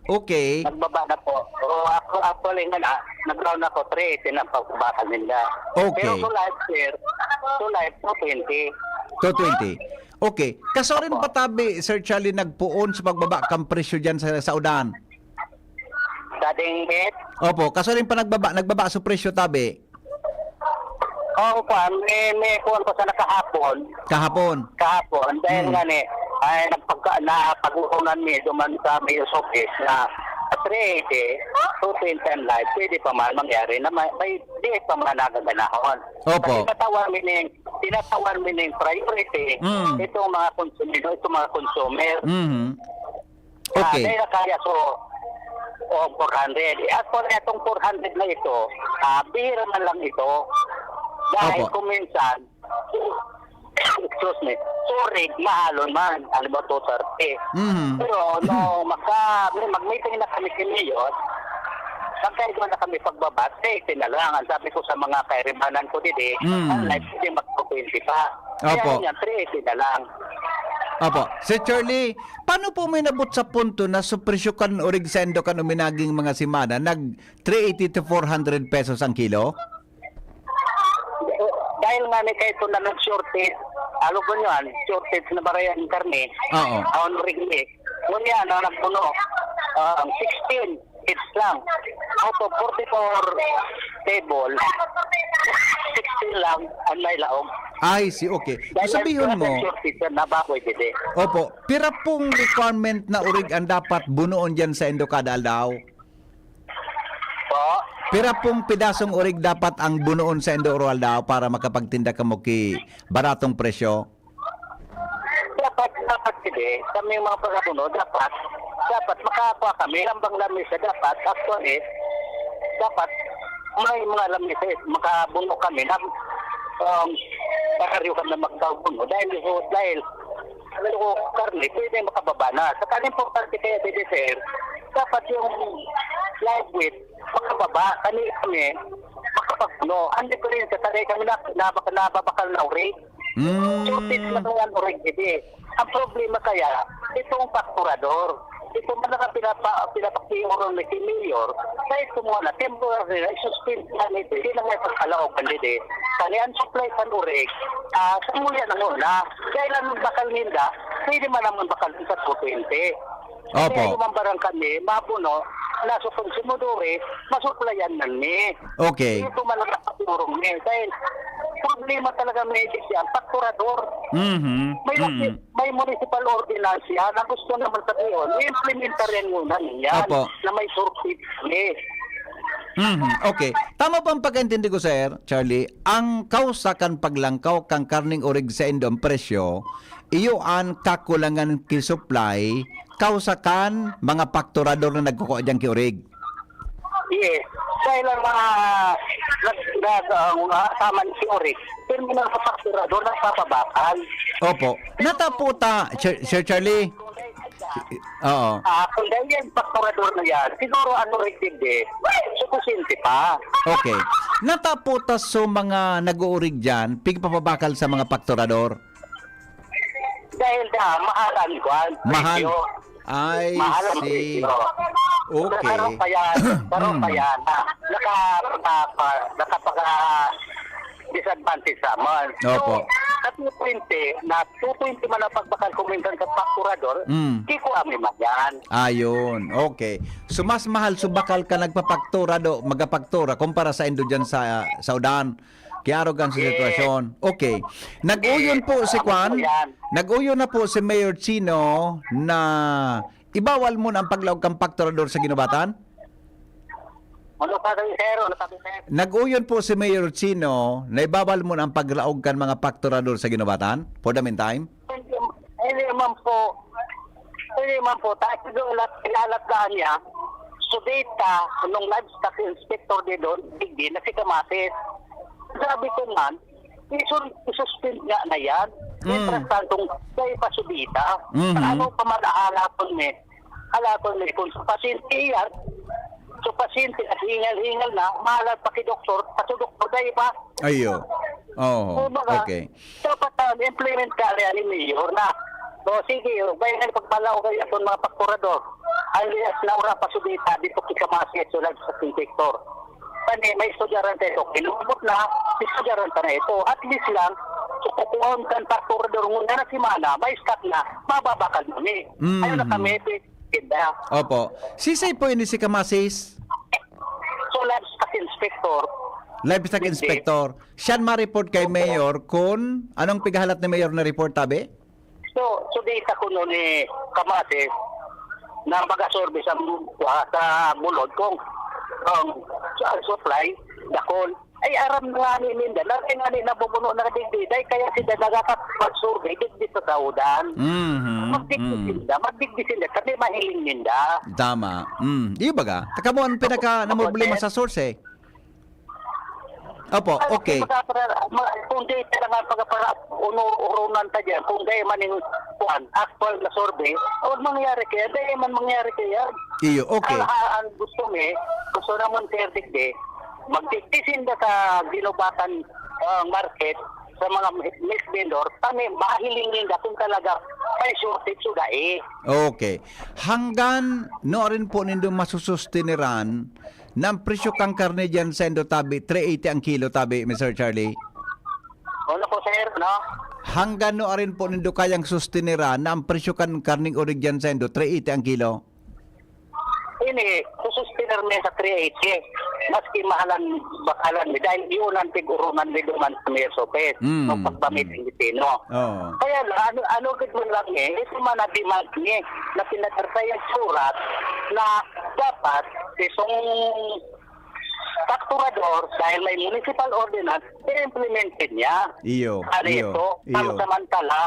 Okay. Nagbaba na po. Oo, actu-, actually nga na, nag-round ako, three eighty na ang pagbaba kanila. Okay. Pero to life, sir, to life, two twenty. Two twenty. Okay. Kaso rin Opo. patabi, Sir Charlie, nagpoon sa pagbaba kan presyo dyan sa, sa udan? Sa dingit? Opo. Kaso rin pa nagbaba, nagbaba sa presyo tabi? Oo, kuwan. May, may kuwan ko sa nakahapon. Kahapon? Kahapon. Dahil Hmm. nga ni, ay nagpagka-, napag-urunan mi duman sa mayor's office na three eighty, two twenty ang live. Pwede pa man mangyari na may, may di pa man nagaganahon. Opo. Kasi tinatawan mi ning, tinatawan mi ning priority Hmm. itong mga konsumidor, itong mga consumer. Mhm. Ah, Okay. Kaya, kaya so, oh, four hundred. Eh, as for itong four hundred na ito, ah, bihira man lang ito. Dahil Opo. kung minsan, excuse me, sorry, mahalon man, alam mo, two thirty. Mhm. Pero, no, magka-, may mag-meeting na kami si Mayor, magkaiba na kami pagbaba, three eighty na lang. Ang sabi ko sa mga kairibanan ko didi, Mm. ang live, hindi mag-twenty pa. Kaya Opo. yun yan, three eighty na lang. Opo. Sir Charlie, paano po may nabot sa punto na so presyo kan orig saindo kan uminaging mga semana, nag three eighty to four hundred pesos ang kilo? Dahil nga ni kaito na nag-shortage, alo ko niyan, shortage na barayan karne, Oo. on orig ni. Ngunyan, ang nagpuno, ah, sixteen heads lang. Out of forty-four table, sixteen lang ang may laog. Ay, si, okay. Dahil Sabihin ang mo, shortage na baboy, didi. Opo, pira pong requirement na urig ang dapat bunoon dyan saindo kada aldaw? Po? Pira pong pidasong urig dapat ang bunoon saindo, Roaldao, para makapagtinda kamo ki baratong presyo? Dapat, dapat, sige, kami mga pagabuno, dapat, dapat makakuha kami, lambang lamisa, dapat, actually, dapat, may mga lamisa, makabuno kami na, um, karyo kami na magkabuno. Dahil, dahil, ano ko, karne, pwede makababa na. Sa kanin po, kasi kaya, sir, dapat yung live weight, makababa. Kani kami, makapagpuno. Ang diferensya, sanay kami na, na, nababakal na uri. Mm. Shortage na po ang uri, hindi. Ang problema kaya, itong fakturador. Ito man ang pinapa-, pinapakiurong ni si Mayor. Sa ito mo na, temporary na, isuspend na nito. Hindi na may pagkalaoban dito. Kani ang supply sa uri, ah, sa muli na muna. Dahil ang bakal ninda, pwede man naman bakal sa two twenty. Opo. Kaya lumambaran kami, mapuno, na sa konsumidores, masuplayan man ni. Okay. Ito man ang nakaturong ni. Dahil, problema talaga, Medic, yan, facturador. Mhm. May, Mhm. may municipal ordinance yan. Ang gusto naman sabihin, i-implementar yan muna yan, Opo. na may surplus list. Mhm. Okay. Tama ba ang pagkaintindi ko, Sir Charlie? Ang kausa kan paglangkaw kan karneng orig saindo ang presyo, iyo an kakulangan ki supply, kausa kan mga pakturador na nagkukua diyan ki orig? Yes. Dahil ang mga nag-, nag-, ang mga asaman si orig, pero mga pakturador nagpapabakal. Opo. Natapo ta, Sir, Sir Charlie. Oo. Ah, kung dahil yan, fakturador na yan, siguro ano rin din, eh, sukusyente pa. Okay. Natapo ta so mga nag-uurig dyan, pigpapabakal sa mga pakturador? Dahil na, mahal ang kwan, Mahal. presyo. I Mahal ang see. presyo. Okay. Pero pa yan, pero pa Hmm. yan, na, naka, naka, naka, disadvantage sa aman. So, Opo. sa two twenty, na two twenty man ang pagbakal kung minsan sa fakturador, Mm. kiko kami man yan. Ayun, okay. So, mas mahal so bakal ka nagpapaktura do, magapaktura kumpara sa indo dyan sa, sa udan. Kaya arogan sa Yes. sitwasyon. Okay. Nag-uyon po si Kwan. Yan. Nag-uyon na po si Mayor Chino na ibawal mo na ang paglaog kang pakturador sa ginubatan? Ano pa kayo, sir? Ano pa kayo, sir? Nag-uyon po si Mayor Chino na ibawal mo na ang paglaog kan mga pakturador sa ginubatan for the meantime? Hindi, hindi man po. Hindi man po. Tapos doon lang, pinalatlaan niya. So, data, nung livestock inspector di doon, hindi na si Kamatis. Sabi ko man, isun-, isuspend nga na yan. Mm. Mientras tanto, may pasubita. Mhm. Ano pa man ahalaton, eh? Ala ko ni kung sa pasyente iyan, sa pasyente naghingal-hingal na, mahalat pa ki doktor, pa sa doktor, dai pa. Ayo. Oo, Kumbaga, okay. dapat na implement ka ni, ni Mayor na, "O, sige, o, may nga pagpalaw kayo itong mga pakturador." Alias na ura pa sa data, di po kikamasi ito lang sa inspector. Kani, may estudyaran tayo ito. Kinubot na, estudyaran pa na ito. At least lang, so, kukuhaan kan pakturador mo na na simana, may stock na, mababakal mo ni. Mhm. Ayun na kami, Tinda. Opo. Sisay po ini si Kamasis? So, livestock inspector. Livestock Hindi. inspector. Siya ma-report kay Opo. Mayor kun anong pighalat ni Mayor na report, tabi? So, so data ko no ni Kamasis na mag-asorbe sa, sa bulod kung, kung sa supply, dakol. Ay, aram na nga ni ninda, na kaya nga ni nabubuno na digdi, dahil kaya sila nagkakapag-survey, digdi sa saudan. Mhm, Magdigdi mm. sila, magdigdi sila, kasi mahiling ninda. Tama. Mm. Di ba ga? Taka mo ang pinaka Opo, namroblema sir. sa source eh. Opo, Ano, okay. di ba, para, ma-, kung di talaga pag-, para uno-, urunan ta dyan, kung di man yung, kuwan, actual na survey, o mangyari kaya, di man mangyari kaya. Iyo, okay. Ang, ang gusto mi, gusto naman, Sir Digde, magtitisinda sa ginubatan, ah, market, sa mga meat vendor, kami mahiling ninda kung talaga may shortage o dai. Okay. Hanggan no rin po nindo masusustiniran na ang presyo kang karne diyan sa Indotabi, three eighty ang kilo, tabi, Mister Charlie? Ano po, sir, no? Hanggan no rin po nindo kayang sustiniran na ang presyo kan karning orig diyan sa Indo, three eighty ang kilo? Ini, susustiner mi sa three eighty. Maski mahalan, bakalan mi. Dahil yun ang tigurunan mi duman sa Mayor's Office. Mm, Nung pagpamit mm. ng Pilipino. Oo. Kaya lang, ano, ano gid man lang eh, ito man na demand ni, na pinadarta yung surat na dapat itong fakturador, dahil may municipal ordinance, i-implementin niya. Iyo, Ano iyo, ito? iyo. Pansamantala,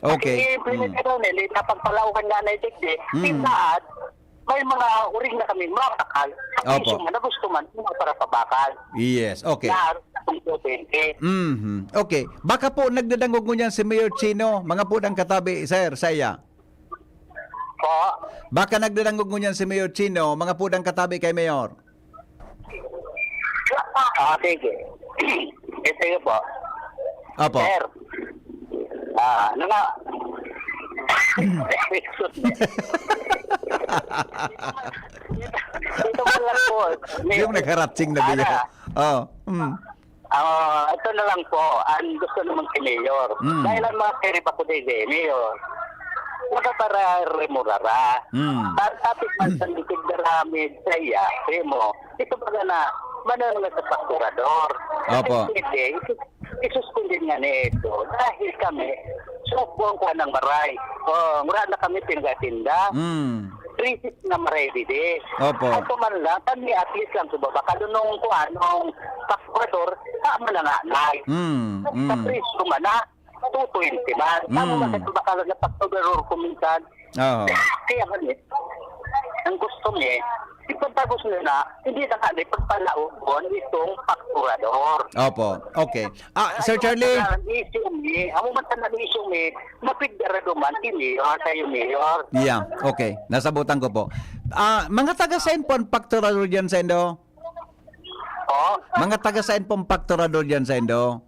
Okay. I-implement Mm. ito, Nel, napagpalauhan nga na itigdi, Mm. tindahan, may mga uring na kami, mga bakal. Ang Opo. presyo nga na gusto man, mga para pabakal. Yes, okay. Na, kung two twenty. Mhm. Okay. Baka po nagdadangog ngunyan si Mayor Chino, mga pudang katabi, sir, sa iya. Po? Baka nagdadangog ngunyan si Mayor Chino, mga pudang katabi kay Mayor. Ah, sige. Ito yun po. Opo. Sir. Ah, ano nga? Excuse me. Ito mo lang po. Yung nagharatsing na Ano? biya. Oh. Mm. Ah, ito na lang po. Ang gusto naman si Mayor. Mm. Dahil ang mga kirip ako din eh, Mayor. Makapararemurara. Mm. Para tapit man sa likod na ramid sa iya, Remo. Ito baga na, mananong sa fakturador. Opo. Kasi hindi, ito, Isuspindi nga na ito. Dahil kami, subong ko ng maray. Oh, mura na kami pinagatinda. Mm. Krisis na maray didi. Opo. Ato man lang, kami at least lang sa baba. Kalunong ko anong pakurador, tama na nga na. Mm. Sa Mm. presyo man na, two twenty man. Tama Mm. man sa baba ka na pakurador ko minsan. Oo. Kaya kami, ang gusto niya, ipagtagos na na, hindi na nga na ipagpalaubon itong pakurador. Opo. Okay. Ah, Sir Charlie. Ang issue ni, ang moment na issue ni, mapigdarado man si Mayor, kayo Mayor. Yeah, okay. Nasabutan ko po. Ah, mga taga saan po ang pakurador diyan sa Indo? Oh, Mga taga saan po ang pakurador diyan sa Indo?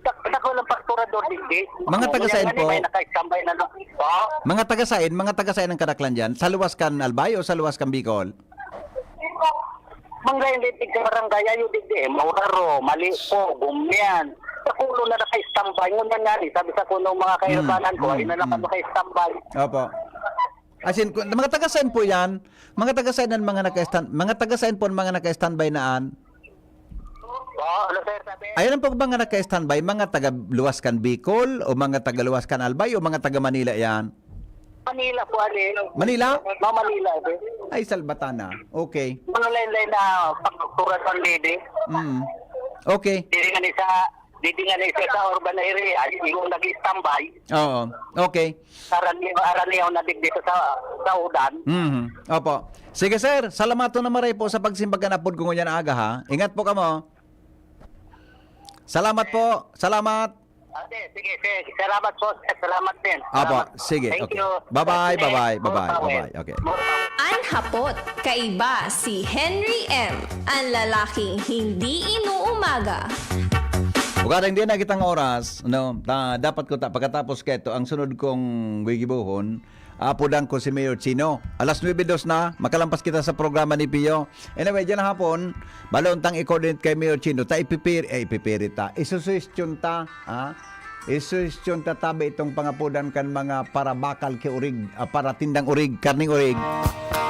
tak tak walang pakurador digdi. Mga taga saan po? May naka-standby na lang. Oh, Mga taga saan, mga taga saan ang kadaklan diyan? Sa luwas kan Albay o sa luwas kan Bicol? Mga hindi tig sa barangay, ayo digdi, eh. Mauraro, Malipo, Gumian. Sa kulo na naka-standby. Ngunyan nga ni, sabi sa kuno mga kairubanan ko, Mm, ay na lang mm. naka-standby. Opo. As in, kung- mga taga saan po yan? Mga taga saan ang mga naka-stand, mga taga saan po ang mga naka-standby naan? Oh, ano sir, sabi? Ayan ang pag mga naka-standby, mga taga luwas kan Bicol o mga taga luwas kan Albay o mga taga Manila yan? Manila po, ali. Manila? Mga Manila, eh. Ay, Salbatana. Okay. Mga lain-lain na pagkukuran ng lady. Mm. Okay. Dili nga ni sa, dili nga ni sa, sa urban area, yung nag-standby. Oo. Okay. Araniyaw, araniyaw na digdi sa, sa udan. Mhm. Opo. Sige, sir. Salamaton na maray po sa pagsimbag kan apod ko ngunyan aga, ha. Ingat po kamo. Salamat po. Salamat. Okay, sige, sige. Salamat po, sir. Salamat din. Apo, Salamat. Sige. Thank Okay. you. Bye-bye, Sige. bye-bye, More bye-bye, power. Bye-bye. Okay. More power. An hapot, kaiba si Henry M, an lalaking hindi inuumaga. Ugaring di na kitang oras, no? Ta, dapat ko ta, pagkatapos keto, ang sunod kong gigibohon, apodan ko si Mayor Chino. Alas nuebe dos na, makalampas kita sa programa ni Pio. Anyway, diyan hapon, baloon tang i-coordinate kay Mayor Chino. Ta ipipiri, eh, ipipiri ta. Isusuwestiyon ta, ha? Isuwestiyon ta tabi itong pangapodan kan mga parabakal ki orig, ah, para tindang orig, karning orig.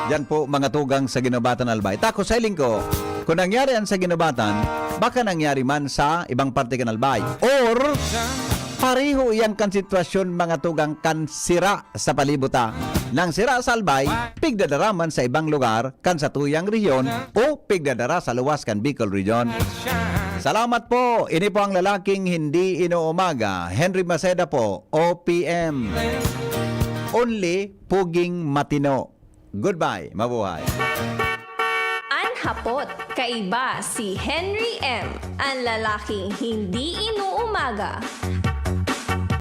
Diyan po, mga tugang sa Guinobatan, Albay. Tako sa hiling ko, kung nangyari yan sa Guinobatan, baka nangyari man sa ibang parte kan Albay. Or, pareho iyan kan sitwasyon, mga tugang, kan sira sa palibot ta. Nang sira sa Albay, pigdadara man sa ibang lugar, kan sa tuyang rehiyon, o pigdadara sa luwas kan Bicol Region. Salamat po. Ini po ang lalaking hindi inuumaga, Henry Maceda po, O P M. Only puging matino. Goodbye. Mabuhay. An hapot, kaiba si Henry M, an lalaking hindi inuumaga.